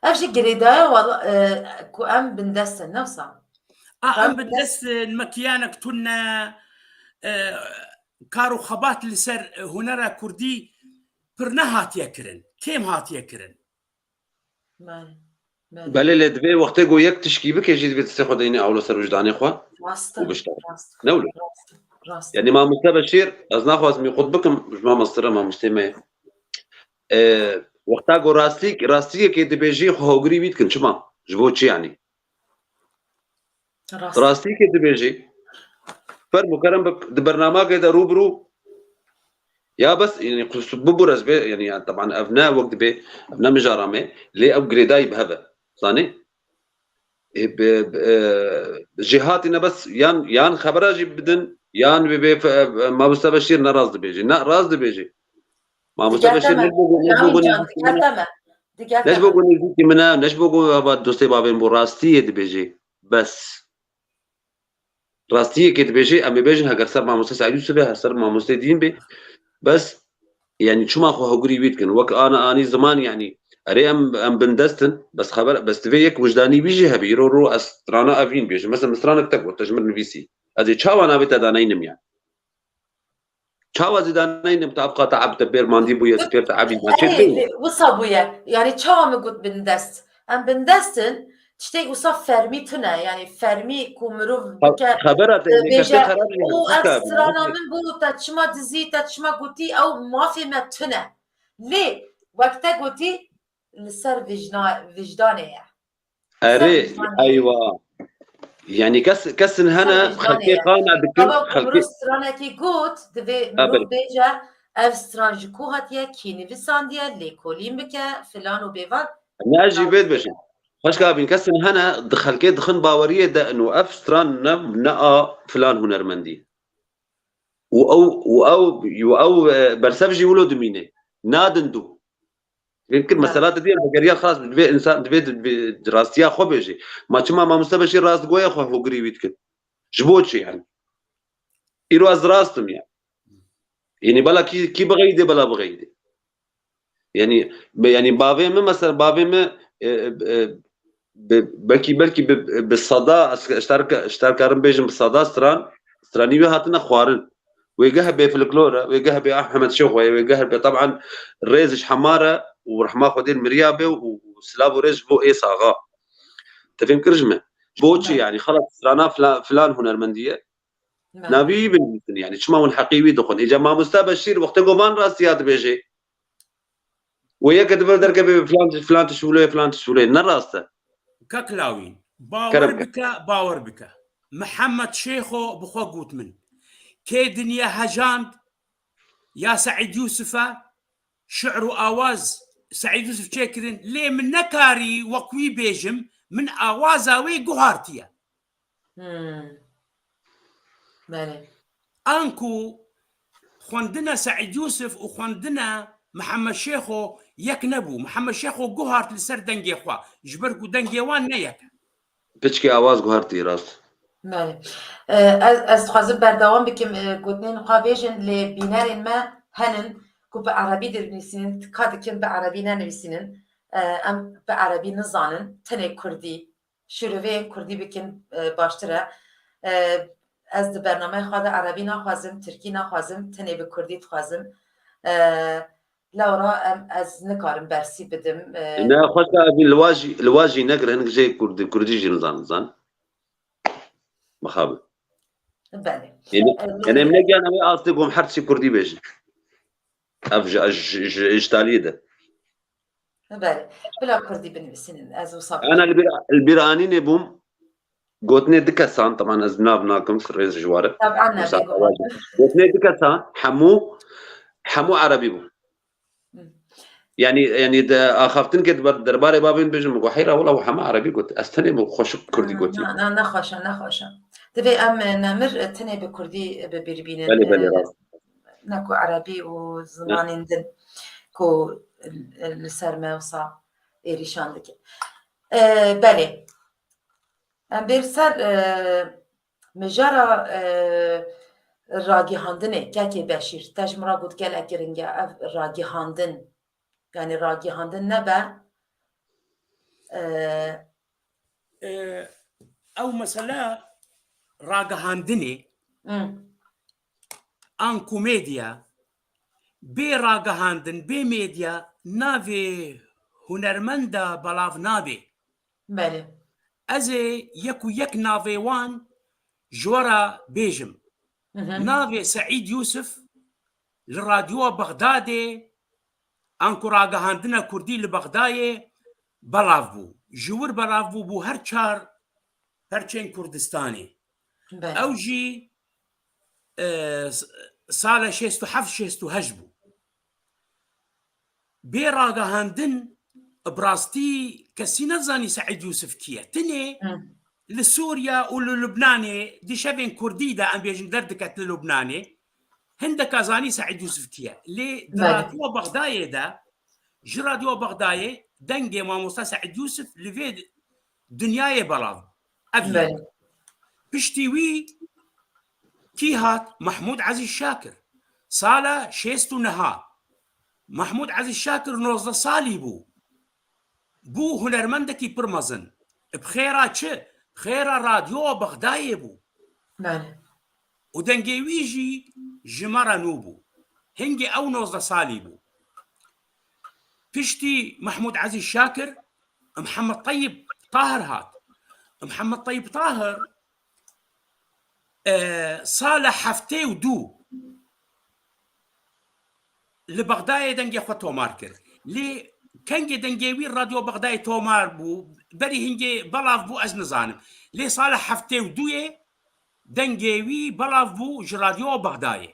Ev jî girêdaya wala, e, ku em bindest in, ne wisa? A, em Em bindest in, me kiyanek tune, e, kar û xebat li ser, e, hunera kurdî pir nehatiye kirin, kêm hatiye kirin. Belê, belê. Belê, lê divê wextê ku yek tişkî bike jî divê destê xwe deyne ewle ser wijdanê xwe Rast û e, biştexile. rast e, Ne wilo? rast e, rast e. Yanî mamoste Beşîr, ez naxwazim wî qut bikim, ji mamostira mamostê me ye. E, wexta ku rastî, rastiyekê dibêjî xwe hogirî wî dikin, çima? Ji bo çi yanî? Rast. Rastiyekê dibêjî, fermo kerem bik, di bernamakê de rû bi rû, ya bes, yanî, qus-, bibûr ez bê, yanî, ya, teban ev ne wek dibê, ev ne mijara me, lê ew girêdayî bi hev e, zanî? Ê, bi, bi, e, jêhatî ne bes, yan, yan xebera jî bidin, yan wê bê fe-, e, mamoste Beşîr ne rast dibêjî. Ne, rast dibêjî. Mamoste Digerte Beşîr me. ne ji bo ku, ne ji bo Yanî ku can, nêzîkî min e, digerte me. ne ji bo ku nêzîkî min e, ne ji bo ku hava dostê bavên bo rastiyê dibêjî. Bes. Rastiyekê dibêjî, em ê bêjin, heger ser mamoste Seîd Yûsif e, her ser mamosteyê dîn bê. Bes, yanî çima xwe hogirî wî dikin? Wek ana anî ziman, yanî Erê em, em bindest in, bes xeber, bes divê yek wijdanî wî jî hebe. Îro ro ez strana evîn bêjim. Mesela min stranek te got, te ji min nivîsî. Ez ê çawa navê te daneynim yani? Çawa zî daneynim te ev qata eb te pêr mandî bûye, te pêr te ebî. Erê, wisa bûye. Yani çawa min got bindest? Em bindest in, tiştek wisa fermî tune. Yani fermî ku mirov bike, xebera te, e, bêje, xeber jî "O, ev strana min bû, te çima dizî, te çima gotî, ew mafê me tune." Lê wek te gotî, li ser wijna-, wijdanê ye. Erê, eywa. Yani kes, kesin hene, xelkê qane dikin, xelkê stranekî got, divê mirov bêje, "Ev stran ji ku hatiye, kî nivîsandiye, lêkolîn bike, filan û bêvan." Ne, ez jî vê dibêjim. Xweşka bîn, kesin hene, di xelkê dixin baweriyê de ino ev stran ne, ne a filan hunermendî. Û ew, û ew, û ew, e, bersev jî wilo dimîne. Nadin dû. Fêm kir, mesela te diyar vegeriya xas, divê insan, divê di, di, di rastiya xwe bêjê. Ma çima mamoste Beşîr rast goya xwe hogirî wî dikin? Ji bo çi yani? Îro ez rast im yani. Yani bela kî, kî bixeyde, bela bixeyde. Yani, be-, yani bavê min, mesela bavê min, e, e, e, bi, belkî, belkî bi, bi seda, ez, ez ter-, ez ter karim bêjim bi seda stran, stranî wê hatine xwarin. Wê geh bê folklor e, wê geh bê Ahmed Şêxo ye, wê geh bê, taban, rêz ji hema re û rehma Xwedê miriya bê û, û silav û rêz ji bo ê saxa. Te fêm kir ji me? Bo çi yani? Xelas, strana fila-, filan hunermendî ye. Navî wî binivîsin yani. Çima hûn heqî wî dixwin? Îca mamoste Beşîr wextê ku van rastiya dibêjê. Wê yeke di vir derkeve filan tişt, filan tişt wilo ye, filan tişt wilo ye. Ne rast e. Kak Lawîn, bawer bike, bawer bike. Mihemed Şêxo bi xwe got min, kê dinya hejand ya Seîd Yûsif e, şi'r û awaz Seîd Yûsif çêkirin, lê min nekarî wek wî bêjim, min awaza wê guhartiye. Hmm. Belê. Anku xwendina Seîd Yûsif û xwendina Mihemed Şêxo yek nebû. Mihemed Şêxo guhart li ser dengê xwe, ji ber ku dengê wan ne yek e. Piçkê awaz guhartî rast. Belê. E, ez, ez dixwazim berdewam bikim, e, gotinên xwe bêjin, lê bînerên me henin ku bi erebî dinivîsînin, tika dikin bi erebî nenivîsînin. E, em bi erebî nizanin, tenê kurdî, şîroveyên kurdî bikin, e, baştir e. E, ez di bernameya xwe de erebî naxwazim, tirkî naxwazim, tenê bi kurdî dixwazim. E, lewra em, ez nikarim bersî bidim. E, Ne, xweşka evî li wa jî, li wa jî negire, hinek jê kurdî, kurdî jî nizan, nizan. Mixabin. Belê. Yani, e, yani em negiyan ew astê ku em her tiştî kurdî bêjin. Ev ji, ji, ji, ji taliyê de. Belê. Bila kurdî binivîsînin. Ez wisa Ana li bîra, li bîra anînê bûm. Gotinê du kesan, teban ez nav nakim, rêz ji ware. Teban ne, bêguman. Gotinê du kesan, hemû, hemû erebî bû. Hı. Yani, yani de axaftin ke derbarê bavên bêjim, min got, "Heyra, wela hema erebî got. Ez tenê bû xweşik kurdî gotiye." Na, na, nexweş e, nexweş e. Divê em, e, nemir, e, tenê bi kurdî, e, bi bîr bînin. Belê, belê, e, rast. Ne ku erebî û zimanên din ku, e, li ser me wisa êrîşan dike. E, belê. Em bêr ser, e, mijara, e, ragihandinê, kekê Beşîr, te ji min re got gelek giring e, ev ragihandin, yani ragihandin nebe, e, E, ew mesele ragihandinê, hmm, anku medya, bê ragihandin, bê medya navê hunermenda belav nabe. Belê. Ez ê yek û yek navê wan ji we re bêjim. Hı hı. Navê Seîd Yûsif li Radyoya Bexdadê, anku ragihandina kurdî li Bexdayê belav bû. Ji wir belav bû, bû her çar perçên Kurdistanê. Belê. Ew jî, e, s-, sala şêst û heft şêst û heşt bû. Bê ragihandin, bi rastî kesî nezanî Seîd Yûsif kî ye. Tinê, hı, li Sûriye û li Lubnanê di şevên kurdî de, em bêjin, derdiket li Lubnanê, hindeka zanî Seîd Yûsif kî ye. Lê di, belê, Radyoya Bexdayê de, ji Radyoya Bexdayê dengê mamosta Seîd Yûsif li vê dinyayê belav. Ev ye. Belê. Piştî wî kî hat? Mehmûd Ezîz Şakir. Sala şêst û neh. Mehmûd Ezîz Şakir nozdeh salî bû. bû hunermendekî pir mezin. Bi xêra çi? Bi xêra Radyoya Bexdayê bû. Belê. Û dengê wî jî ji me re nû bû. Hingê ew nozdeh salî bû. Piştî Mehmûd Ezîz Şakir, Mihemed Teyib Tahir hat. Mihemed Teyib Tahir, e, sala heftê û du li Bexdayê dengê xwe tomar kir. Lê kengê dengê wî Radyo Bexdayê tomar bû, berî hingê belav bû, ez nizanim. Lê sala heftê û duyê dengê wî belav bû ji Radyo Bexdayê.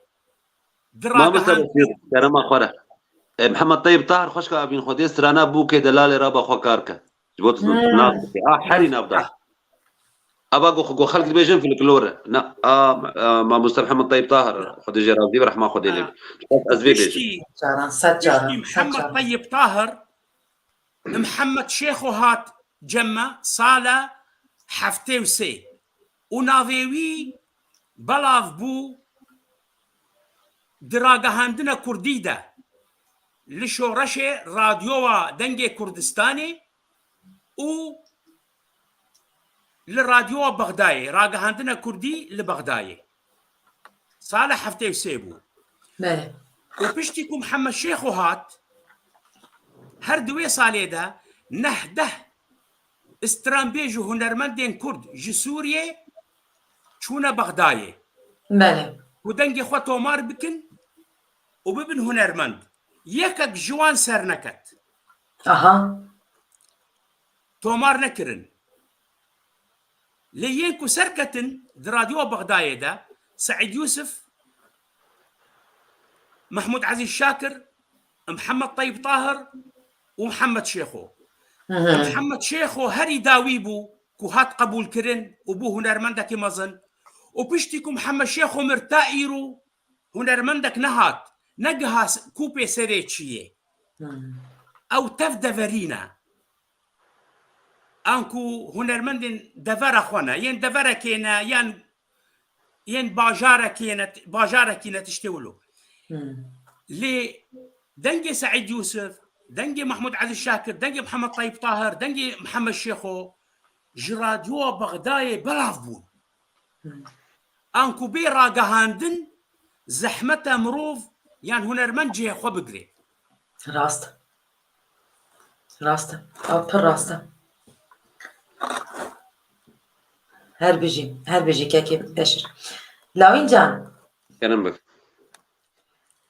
Di Mamoste ragihandin Beşîr, kerema xwe re. E, Mihemed Teyib Tahir, xweşka Evîn Xwedê, strana bûkê delalê raba xwe kar ke. Ji bo tu Hmm. nas bike. A herî navdar. Ava go, go xelk dibêjin folklor e. Na, a, a, Mamoste Mihemed Teyib Tahir, Xwedê jê razî be, rehma Xwedê lê be. Ha. Ez vê bêjim. Piştî, Caran, sed piştî caran, sed Mihemed caran. Teyib Tahir, Mihemed Şêxo hat cem me sala heftê û sê û navê wî belav bû di ragihandina kurdî de, li şoreşê Radyoya Dengê Kurdistanê û li Radyoya Bexdayê, ragihandina kurdî li Bexdayê. Sala heftê û sê bû. Belê. Û piştî ku Mihemed Şêxo hat, her di wê salê de neh deh stranbêj û hunermendên kurd ji Sûriyê çûne Bexdayê. Belê. Ku dengê xwe tomar bikin û bibin hunermend. Yekek ji wan serneket. Aha. Tomar nekirin. Lê yên ku serketin di Radyoya Bexdayê de Seîd Yûsif, Mehmûd Ezîz Şakir, Mihemed Teyib Tahir û Mihemed Şêxo. Hı hı. Mihemed Şêxo herî dawî bû ku hat qebûlkirin û bû hunermendekî mezin. Û piştî ku Mihemed Şêxo mir ta îro hunermendek nehat, negiha s-, kûpê serê çiyê. Hı. Ew tev deverî ne. Anku hunermendên devera xwe ne, yên deverekê ne, yên, yên bajarekê ne, bajarekî ne tiştê wilo. Hmm. Lê dengê Seîd Yûsif, dengê Mehmûd Ezîz Şakir, dengê Mihemed Teyib Tahir, dengê Mihemed Şêxo ji Radyoya Bexdayê belav bûn. Hmm. Anku bê ragihandin zehmet e mirov yan hunermend cihê xwe bigire. Rast. Rast e. Ew pir rast e. Her bijî, her bijî kekê Beşir. Lawîn can. Kerem bik.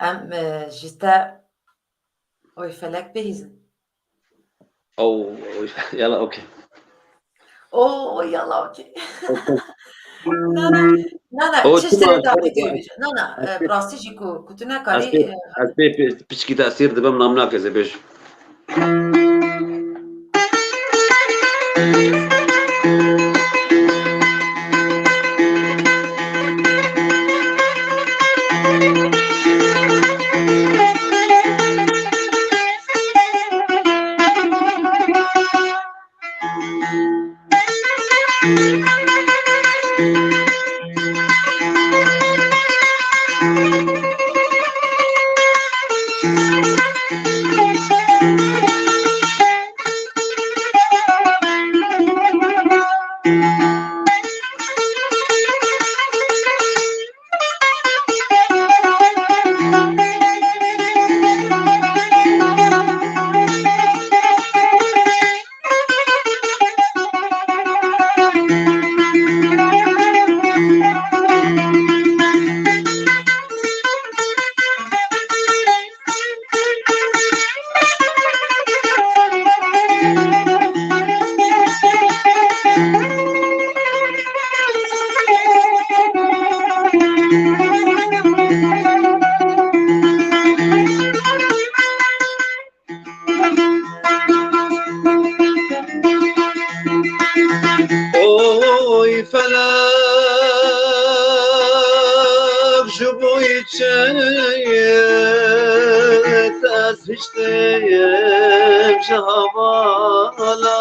Em, e, ji te oy felek bihîzin. Oh, yala, okey. Oh, yala, okey. Okey. Na, na, na, na, O, çi çima, şerê da çima, bidî bî. Na, na, e, rastî jî ku, ku tu nekarî, ez pê, e, ez pê, pê, piçkî tesîr dibim, nam nake zê bêj. Oy felek, ji bo çi ez hişteyim ji hevala.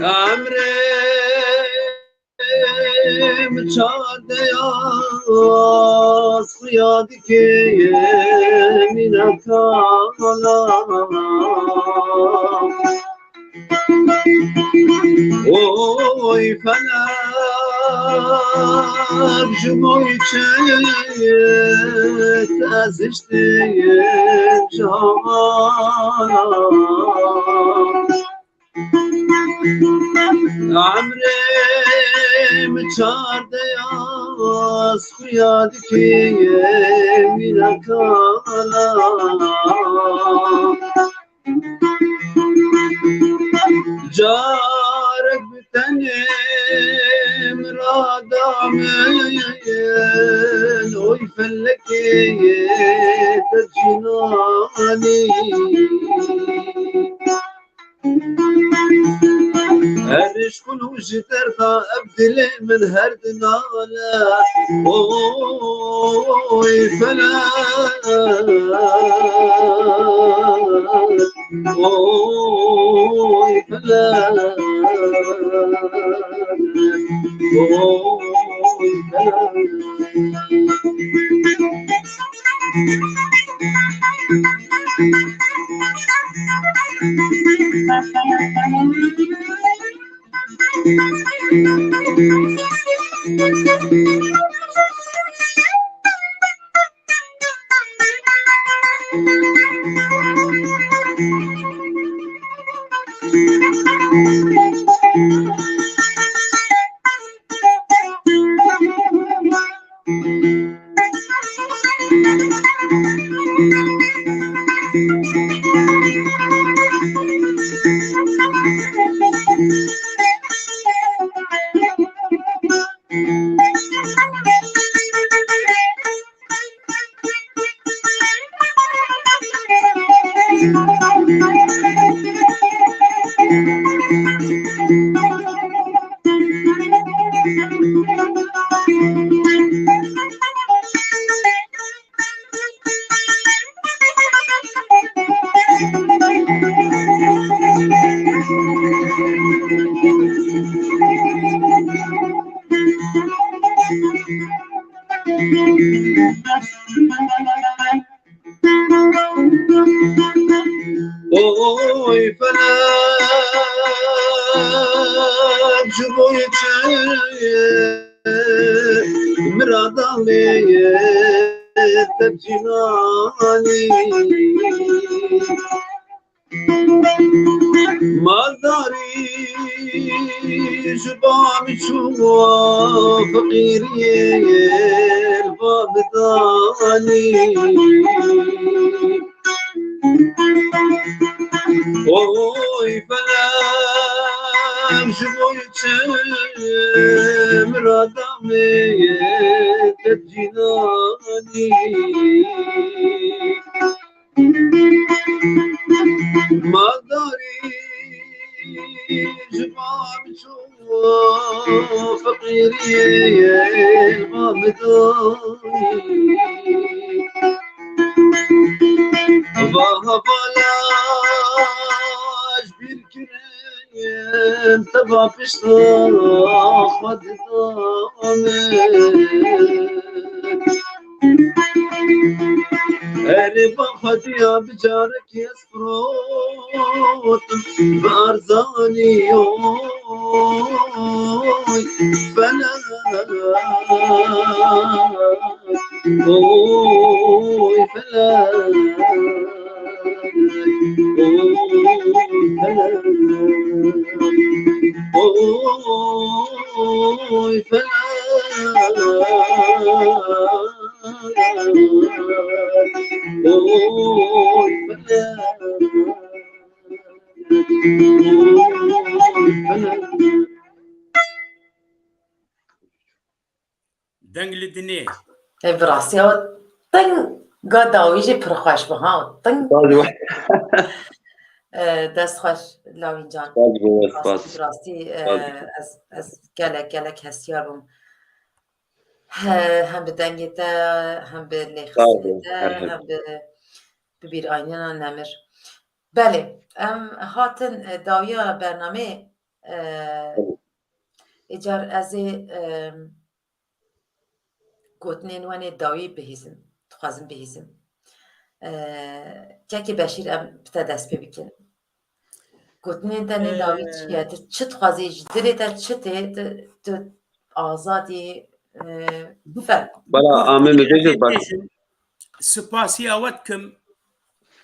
Emrê Em çardeh yaz xuya dike mîna kala. Oy felek, ji bo çi ez hiştêm ji hevala. Emrê min çardeh yaz xuya dike mîna kala. Carek bi tenê mirada min, oy felekê te cînanî. Her rişkun û ji derda ev dilê min her dinale. Oy felek, oy felek, oy felek. Oy felek, ji bo çi mirada me ye te cînanî. Maldarî ji ba min çû, feqîriyê li ba min danî. Oy felek, ji bo çi mirada me ye te cînanî. Maldarî ji ba min çû, feqîriyê li ba min danî. Va hevala ji bîr kirin, te va pişta xwe dida min. Erê ba xwediya bi carekî ez firotim bi erzanî, oy felek, oy felek, oy felek, oy felek. Deng li dinê. E, bi rastî ew tenga dawî jî pir xweş bû, ha, teng. Spas bû. E, dest xweş, Lawîn can. Spas bû, spas. Rastî, bi rastî, e, spas bû. Ez, ez gelek, gelek hestiyar bûm. He, hem bi dengê te, hem bi lêxistinê te, hem bi, bi bîranîna nemir. Belê, em hatin, e, dawiya bernameyê, e, îcar ez ê, e, gotinên we nê dawî bihîzim, dixwazim bihîzim. E, Kekê Beşîr, em bi te dest pê bikin. Gotinên te nê dawî çi ye? Ee, Tu çi dixwazî? Ji dilê te çi tê? Tu, tu azadî, e, fermo. Bala, Amê, min bêje, baş. Spasiya we dikim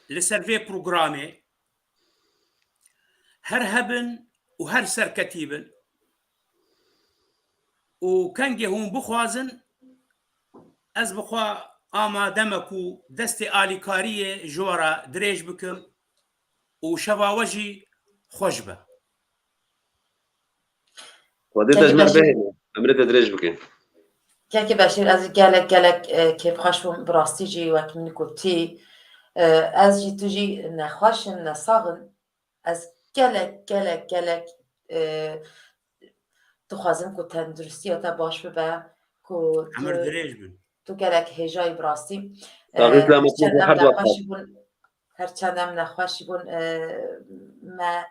li ser vê programê. Her hebin û her serketî bin. Û kengê hûn bixwazin, ez bi xwe amade me ku destê alîkariyê ji we re dirêj bikim û şeva we jî xweş be. Xwedê te ji me re bihêle, emrê te dirêj bike. Kekê Beşîr, ez gelek, gelek, e, kêfxweş bûm, bi rastî jî wek min gotî, e, ez jî tu jî nexweş in, nesax in. Ez gelek, gelek, gelek, e, dixwazim ku tenduristiya te baş bibe, ku tu, emir dirêj bin, tu gelek hêjayî bi rastî. Saxî, e, selametî, her çend em nexweş bûn, her çend em nexweş bûn, e, me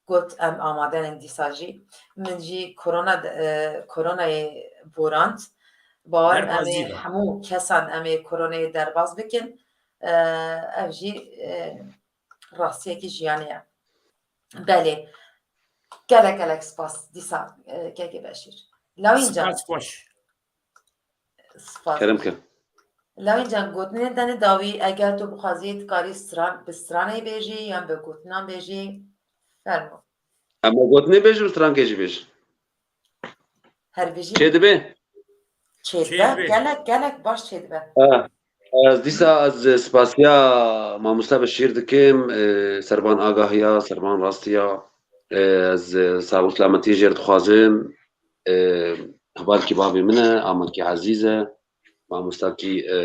got, em amade nin dîsa jî. Min jî korona, e, koronayê borand. Bawer em ê hemû kesan em ê koronayê derbas bikin. E, ev jî, e, rastiyekî jiyanê ye. Belê. Gelek gelek spas dîsa, e, Kekê Beşîr. Lawîn can. Spas xweş. Spas. Kerem ke. Lawîn can, gotinên te ne dawî, eger tu bixwazî, dikarî stran, bi stranê bêjî yan bi gotinan bêjî. Fermo. Em gotinê bêjin, strankê jî bêjin. Her bijî. Çêdibe? Çêdibe. Çêdibe. Gelek, gelek baş çêdibe. Ha. Ez dîsa ez spasiya mamoste Beşîr dikim, e, servan agahiya, servan rastiya. E, ez, e, sax û selametiyê jêr dixwazim. E, hevalkî bavê min e, amekî ezîz e. Mamostakî, e,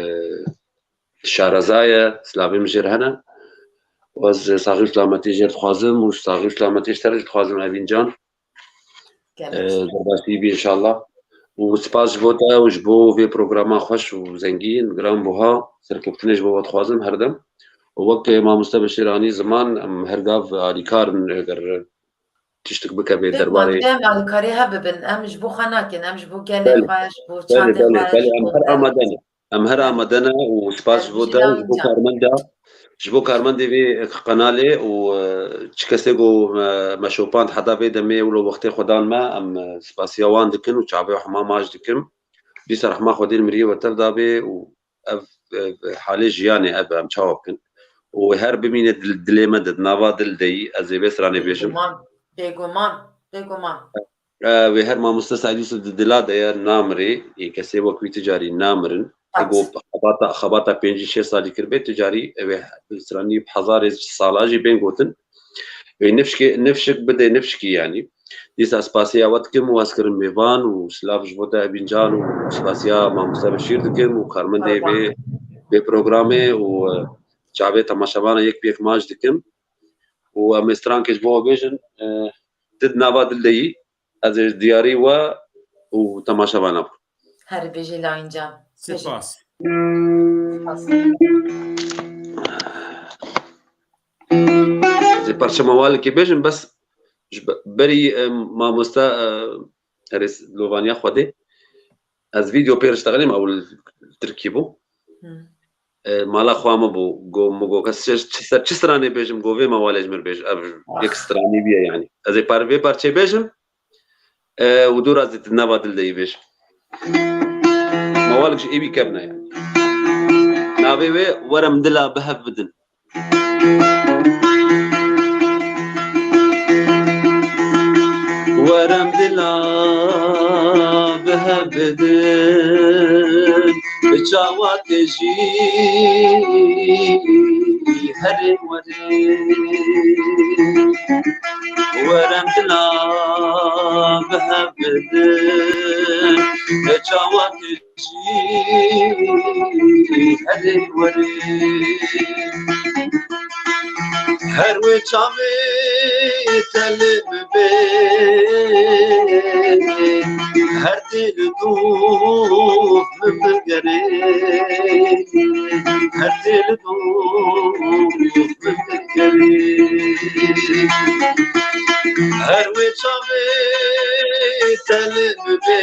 şareza ye, silavê min jêr hene. Û ez saxî û selametiyê jêr dixwazim û saxî û selametiyê ji te re jî dixwazim Evîn can. Gelek, e, spas. Derbasî bî înşallah. Û spas ji bo te û ji bo vê programa xweş û zengîn, giranbuha, serkeftinê ji bo we dixwazim her dem. Û wek, e, mamoste Beşîr anî ziman, em her gav alîkar in, eger tiştik bike bê derbarê. Bêguman, em alîkariyê hev bibin, em ji bo xwe nakin, em ji bo gelê xwe, ji bo çandê xwe, belê, em her amade ne. Em her amade ne û spas ji bo te, ji bo karmenda, ji bo karmendê vê qenalê û, e, çi kesê ku me, me şopand heta vê demê wilo wextê xwe dan me, em, e, spasiya wan dikin û çavê hema maç dikim. Dîsa rehma Xwedê li miriyê we tev dabê û ev, e, halê jiyanê ev em çawa bikin? Û her bimîne dil-, dilê me de, di nava dil de yî, ez ê vê stranê bêjim. Bêguman, bêguman, bêguman. E, wê her mamoste Seîd Yûsif di dila de ye, namirê, ê kesê wek wî ti carî namirin. Ê go xebata, xebata pêncî şêst salî kiribê, ti carî ew ê stranî bi hezarê sala jî bên gotin. Wê nifşkê, nifşik bidê nifşkî yanî. Dîsa spasiya we dikim û ez kirim mêvan û silav ji bo te Evîn can û spasiya mamoste Beşîr dikim û karmendê vê, vê programê û, e, çavê temaşevana yek bi yek maç dikim û em ê strankê ji bo we bêjin, e, di nava dil de yî. Ez ê ji diyarî we û temaşevana bû. Her bijî Lawîn can. Bijî. Spas. Spas. Ez ê parça mewalekê bêjim, bes ji be-, berî, em, mamoste, e, erê s-, lovaniya Xwedê. Ez vîdeo pê re ştexelîm, ew li Tirkî bû. Hmm. E, mala xwe me bû, go, min got, kes çi, çi ser, çi stranê bêjim, go vê mewalê ji min bêj, ev yek stranî bûye yanî. Ez ê par-, vê parçeyê bêjim, e, û dûra zî di nava dil de yî bêjim. Mewalek ji êwî kevn e yanî. Navê wê Were min dila bi hev bidin. Were min dila bi hev bidin, bi çawa te jî herê were. Were min dila bi hev bidin, bi çawa te Herê were. Her wê çavê te li min bê, her tê li dûv min bigerê. Her tê li dûv min bigerê. Her wê çavê te li min bê,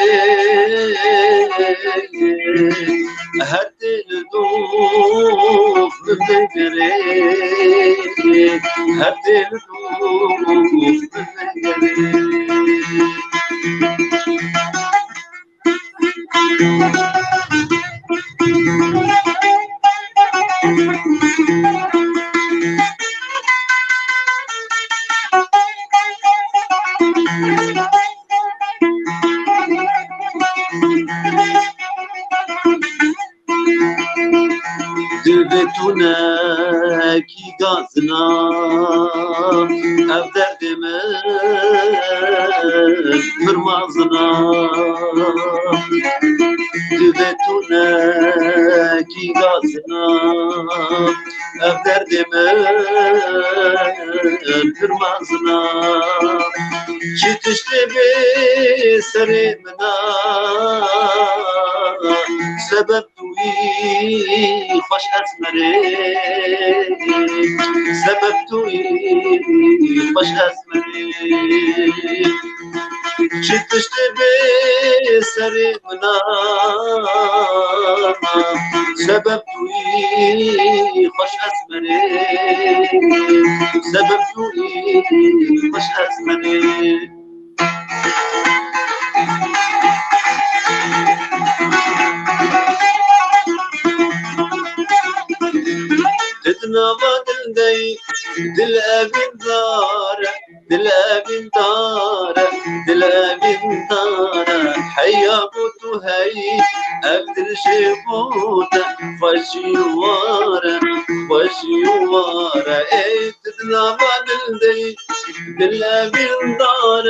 Her dil dost min digerê, her dil dost min digerê. Divê tu nekî gazina, ev derdê min pir mazina. Divê tu nekî gazina, ev derdê min pir mazina. Çi tiştê bê serê min a, sebeb tu yî xweş esmerê, sebeb tu yî xweş esmerê. Çi tiştê bê serê min a, sebeb tu yî xweş esmerê, sebeb tu yî xweş esmerê. Di nava dil de yî, dil evîndar e, dil evîndar e, dil evîndar e. Heya ku tu heyî, ev dil jê bo te xweşî û war e, xweşî û war e. Ey, di nava dil de yî, dil evîndar e,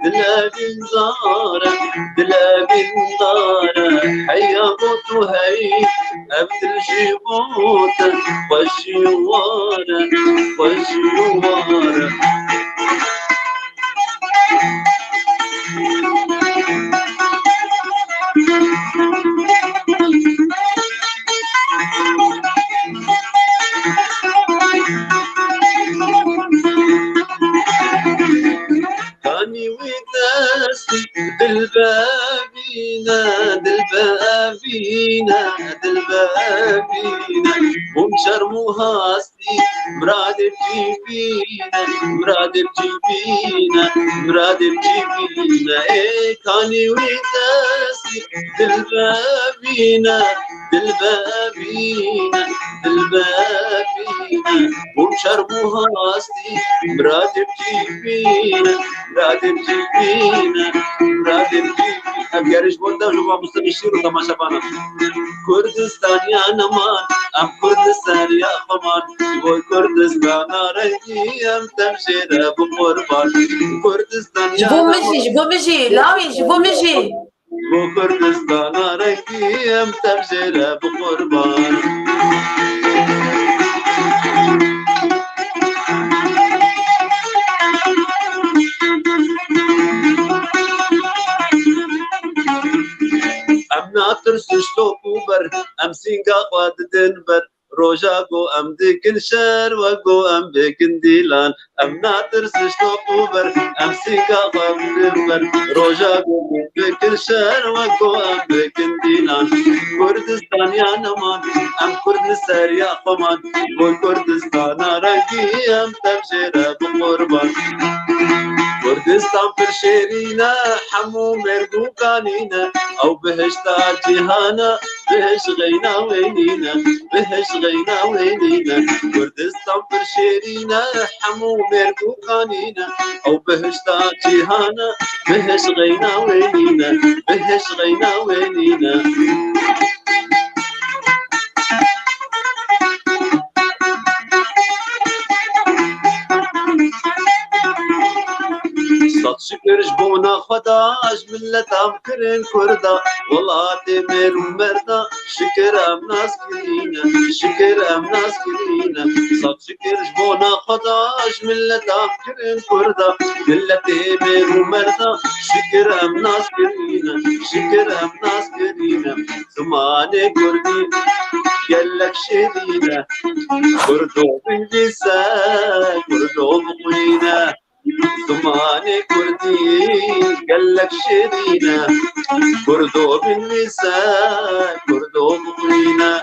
dil evîndar e, dil evîndar e. Heya ku tu heyî, ev dil jî bo te xweşî û war e, xweşî û war e. Kanî wî destî dil bevîne, dil bevîne, dil bevîne. Hûn çerm û hastî miradê cîvîne, miradê cîvîne, miradê cîvîne. Ê kanî wî destî dil bevîne, dil bevîne, dil bevîne. Hûn çerm û hastî miradê cîvîne, miradê cîvîne, miradê cîvîne. Em gerî ji bo te û ji bo Mustafa Şîr û temaşevana. Kurdistaniya neman, em Kurd li ser ya xweman. Ji bo Kurdistana rengî em tev jê re bi qurban. Kurdistaniya Ji bo min jî, ji bo min jî, lawî, ji bo min jî. Ji bo Kurdistana rengî em tev jê re bi qurban. Em natirsin ji top û ber, em sînga xwe didin ber. Roja ku em dikin şer, wek ku em bikin dîlan. Em natirsin ji top û ber, em sînga xwe didin ber. Roja ku em bikin şer, wek ku em bikin dîlan. Kurdistaniya neman, em Kurd li ser ya xweman. Bo Kurdistana rengî em tev jê re bi qurban. Kurdistan pir şêrîn e, hemû mêrg û kanîn e. Ew bihişta cîhan e, bihişt xeyna wê nîne, bihişt xeyna wê nîne. Kurdistan pir şêrîn e, hemû mêrg û kanîn e. Ew bihişta cîhan e, bihişt xeyna wê nîne, bihişt xeyna wê nîne. Sed şikir ji bona Xweda, ji mileta min kirin Kurda. Welatê mêr û merda, şikir em nas kirîne, şikir em nas kirîne. Sed şikir ji bona Xweda, ji mileta min kirin Kurda. Miletê mêr û merda, şikir em nas kirîne, şikir em nas kirîne. Zimanê kurdî gelek şêrîn e, kurdo binivîse, kurdo bixwîne. Zimanê kurdî gelek şêrîn e. Kurdo binivîse, kurdo bixwîne.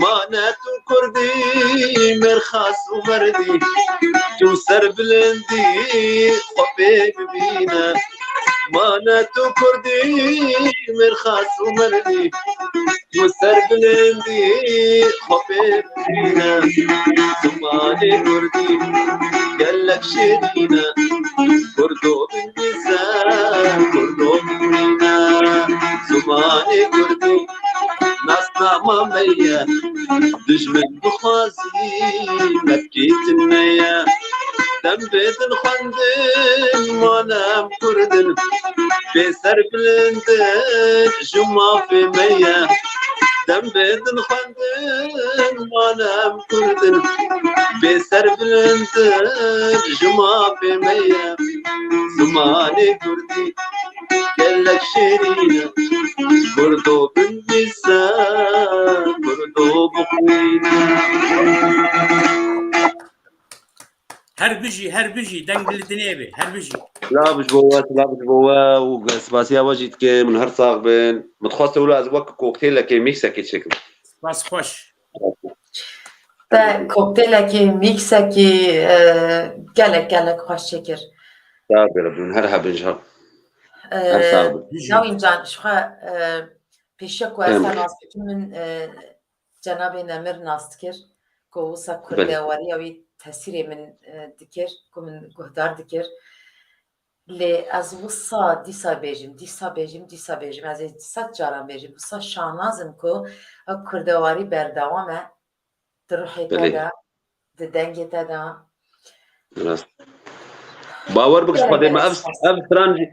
Mane tu kurdî, mêrxas û merdî. Tu ser bilindî xwe pê bibîne. Mane tu kurdî, mêrxas û merdî. Tu ser bilindî xwe pê bibîne. Zimanê kurdî gelek şêrîn e. Kurdo binivîse, kurdo bixwîne. Zimanê kurdî nasnama me ye. Dijmin bixwazî mefkîtin me ye. Dem bidin xwendin, ma ne em kurd in. Pê ser bilind in, ji mafê me ye. Dem bidin xwendin, ma ne em kurd in. Pê ser bilind in, ji mafê me ye. Zimanê kurdî gelek şêrîn e. Kurdo binivîse, kurdo bixwîne. Her bijî, her bijî, deng li dinê be, her bijî. Silav ji bo we, silav ji bo we û spasiya we jî dikim. Hûn her sax bin. Min dixwest wilo ez wek koktêlekê, mîksekê çêkim. Spas xweş. Te koktêlekê, mîksekê, e, gelek, gelek xweş çêkir. Sağ ol, her hebin jî. E, Her sax bin. Lawîn can, ji xwe, e, pêşiya ku ez Em. te nas bikim, min, e, cenabê Nemir nas dikir, ku wisa Belê. kurdewariya wî tesîrê min, e, dikir, ku min guhdar dikir. Lê ez wisa dîsa bêjim, dîsa bêjim, dîsa bêjim. Ez ê sed caran bêjim. Wisa şanaz im ku ev kurdewarî berdewam e. Di ruhê te Belê. de, di dengê te de. Rast. Bawer bik ji Gelek Xwedê me gelek ev, spas. ev stran jî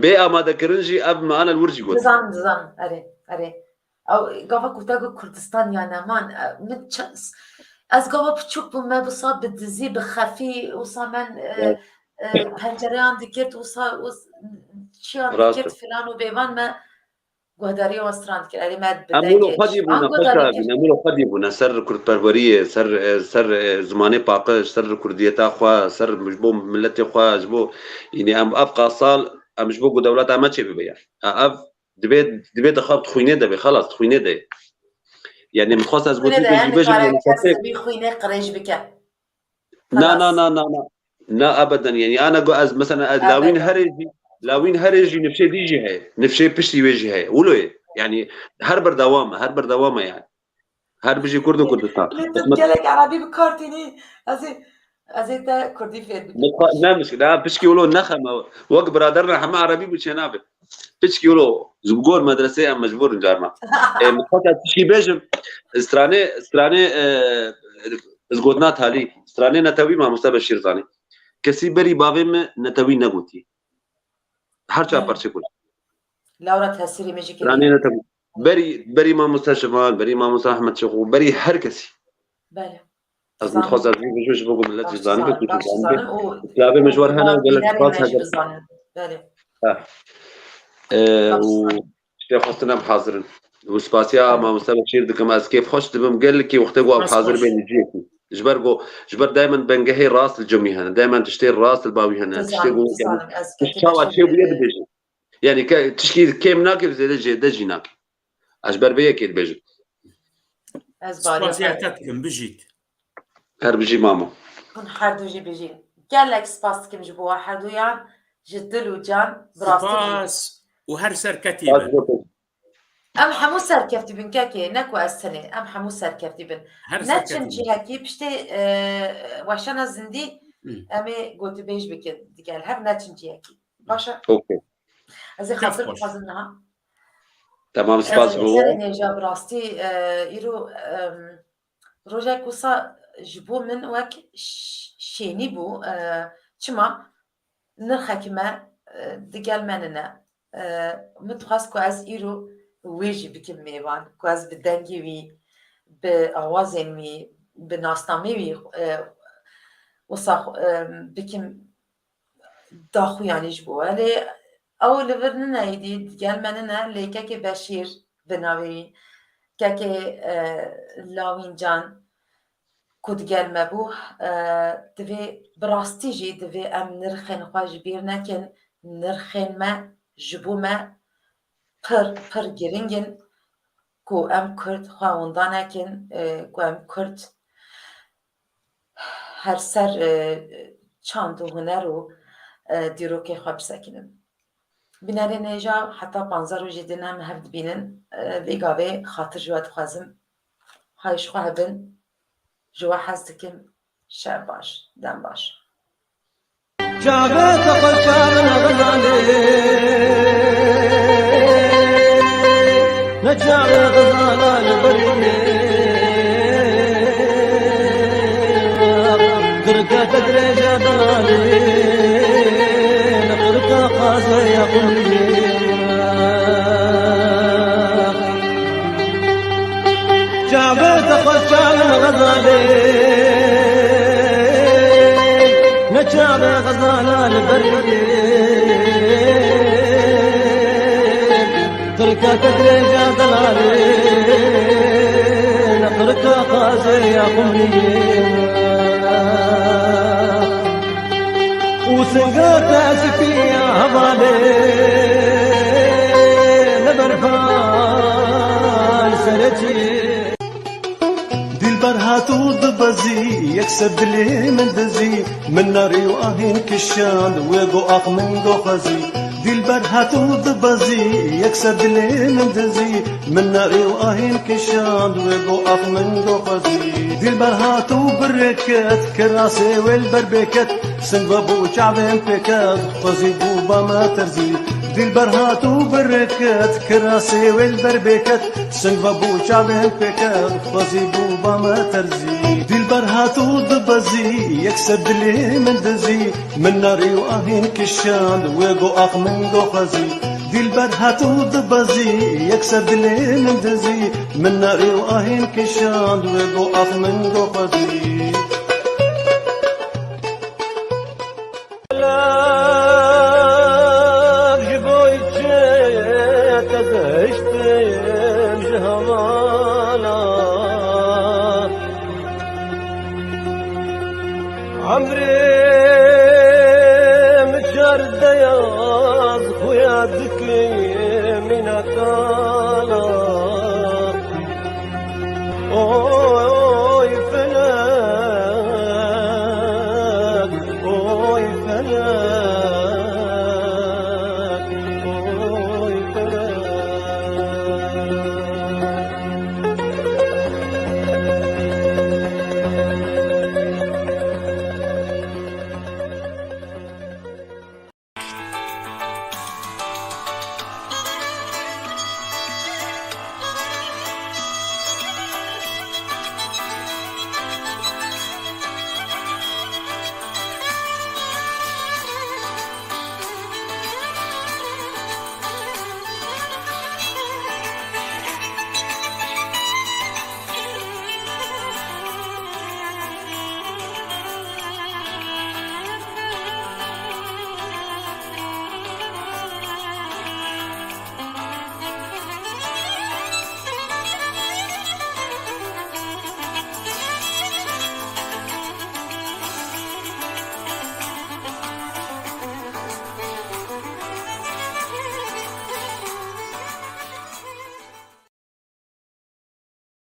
bê amadekirin jî ev me ana li wir jî got. Dizan, dizan. Erê, erê. Ew gava ku te got Kurdistan ya neman, e, min ça-, ez gava piçûk bûm, me wisa bi dizî, bi xefî, wisa men, e, Evet. e, pencereyan digirt, wisa, wis-, çiyan Rast digirt e. filan û bêvan me guhdarî wan stran dikir. Erê me bi Em wilo dengê xwedî bûne, an xweş guhdarî abî, kir. Em wilo xwedî bûne, ser kurdperweriyê, ser, e, ser, e, zimanê paqij, ser kurdiyeta xwe, ser ji bo miletê xwe, ji bo, yanî em ev qasal, em ji bo ku dewleta me çê bibe ya. E, ev Dibê, dibê di xwe, di xwînê de be, xelas, di xwînê de ye. Yani, min xwest ez Xwînê gotin de, ku jî yani bêjim, kare yani, kes xwestê dibî xwînê qirêj bike. Na, na, Xelas. na, na, na. Na, ebeden, yani, ana go ez, mesela, ez lawîn Ebeden. herê jî, lawîn herê jî nifşê dî jî heye. Nifşê piştî wê jî heye. Wilo ye. Yani, her berdewam e, her berdewam e yani. Her bijî Kurd û Kurdistan. Lê tu gelek erebî bi kar tînî, ez ê, ez ê te kurdî fêr bikim. Mitxa-, ne mişkil, ha, pişkî wilo nexeme. Wek biraderna heme erebî bû çênabe. Pişkî wilo, ji gor medreseyê em mecbûr in carna. E, mitxata tişkî bêjim, stranê, stranê, e, ez gotina talî, stranê netewî mamoste Beşîr zanî. Kesî berî bavê min netewî negotî. Her çar Hı. parçe kurt. Lawra tesîrê min jî Stranê kiriye. netewî. Berî, berî mamoste Şeval, berî mamoste Ahmet Şexû, berî her kesî. Belê. Ez Zanim. dixwazim ez vî ji bo ku millet jî Baş zanim, zanim, ku baş zanim. zanim û Slavê me ji war hene, û gelek bînerê spas me jî hege. bizanin. Belê. Ha. E, Baş û zanim. işte xwestin em hazir in. Û spasiya Evet. mamoste Beşîr dikim, ez kêf xweş dibim, gelekî wextê ku ev Baş hazir baş. bên ciyekî. Ji ber ku, ji ber daymen bengehê rast li cem wî hene, daymen tiştê rast li ba wî hene, tiştê Dizanim, ku, yani, dizanim, ez tişt kekê çawa Beşîrê çê bûye dibêjim. dibêjin. Yani ke, tişkî kêm nake, zêde jêde jî nake. Ez ji ber vê yekê dibêjim. Ez barî Spasiya xwe te dikim, bijît. Her bijî mamo. Hûn her du jî bijîn. Gelek spas dikim ji bo we herduyan, ji dil û can, bi rastî. Spas û her serketî Spas bin. Em hemû serkeftî bin kekê, ne ku ez tenê, em hemû serkeftî bin. Her Ne çim serkeftî bin. cihekî, piştê, e, weşana zindî, Hı. em ê gotibêj bikin digel hev, ne çim cihekî. Baş e? Okey. Ez ê Kef xatir xweş. bixwazim niha. Temam, spas bo we. Serê nêja bi rastî, e, îro, em, rojek wisa ji bo min wek ş-, şênî bû. E, çima? Nirxekî me, e, digel me nine. E, min dixwest ku ez îro wê jî bikim mêvan, ku ez bi dengê wî, bi awazên wî, bi nasnamê wî, e, wisa, e, bikim daxuyanî ji bo we. Lê ew li vir nine, êdî digel me nine, lê kekê Beşîr bi navê wî, kekê, e, Lawîn Can, ku digel me bû, e, divê bi rastî jî divê em nirxên xwe ji bîr nekin, nirxên me ji bo me pir, pir giring in ku em Kurd xwe winda nekin, e, ku em Kurd her ser, e, çand û huner û, e, dîrokê xwe bisekinin. Bînerên hêja heta panzdeh rojê din em hev dibînin. E, vê gavê xatir ji we dixwazim. Hay ji xwe hebin. Ji we hez dikim. Şev baş, dem baş. Çavê te xweş çavin Xezalê. Ne çavê Xezala li berî wê. Qirka te dirêj e delalê. Ne qirka qazê ya xuliyê. Çavê te xweş çavin Xezalê. Ne çavê Xezala li berî wê. Qirka te dirêj e delalê. Ne qirka qazê ya xumriyê. Û singa te spî ya hevalê. Ne berfan serê çiyê. Dilber hat û dibezî, yekser dilê min dizî, min nerî û ahîn kişand, wê got ax min got xwezî. Dilber hat û dibezî, yekser dilê min dizî, min nerî û ahîn kişand, wê got ax min got xwezî. Dilber hat û birêket, kirasê wê li ber bêket, sing vebû çavên pêket, xwezî bû ba me terzî. Dilber hat û birêket, kirasê wê li ber bêket, sing vebû çavên pêket, xwezî bû ba me terzî. Dilber hat û dibezî, yekser dilê min dizî, min nerî û ahîn kişand, wê got ax min got xwezî. Dilber hat û dibezî, yekser dilê min dizî, min nerî û ahîn kişand, wê got ax min got xwezî. Lav ji bo çi te zehiştim ji hevala. Emrê min çardeh yaz xuya dike mînakala.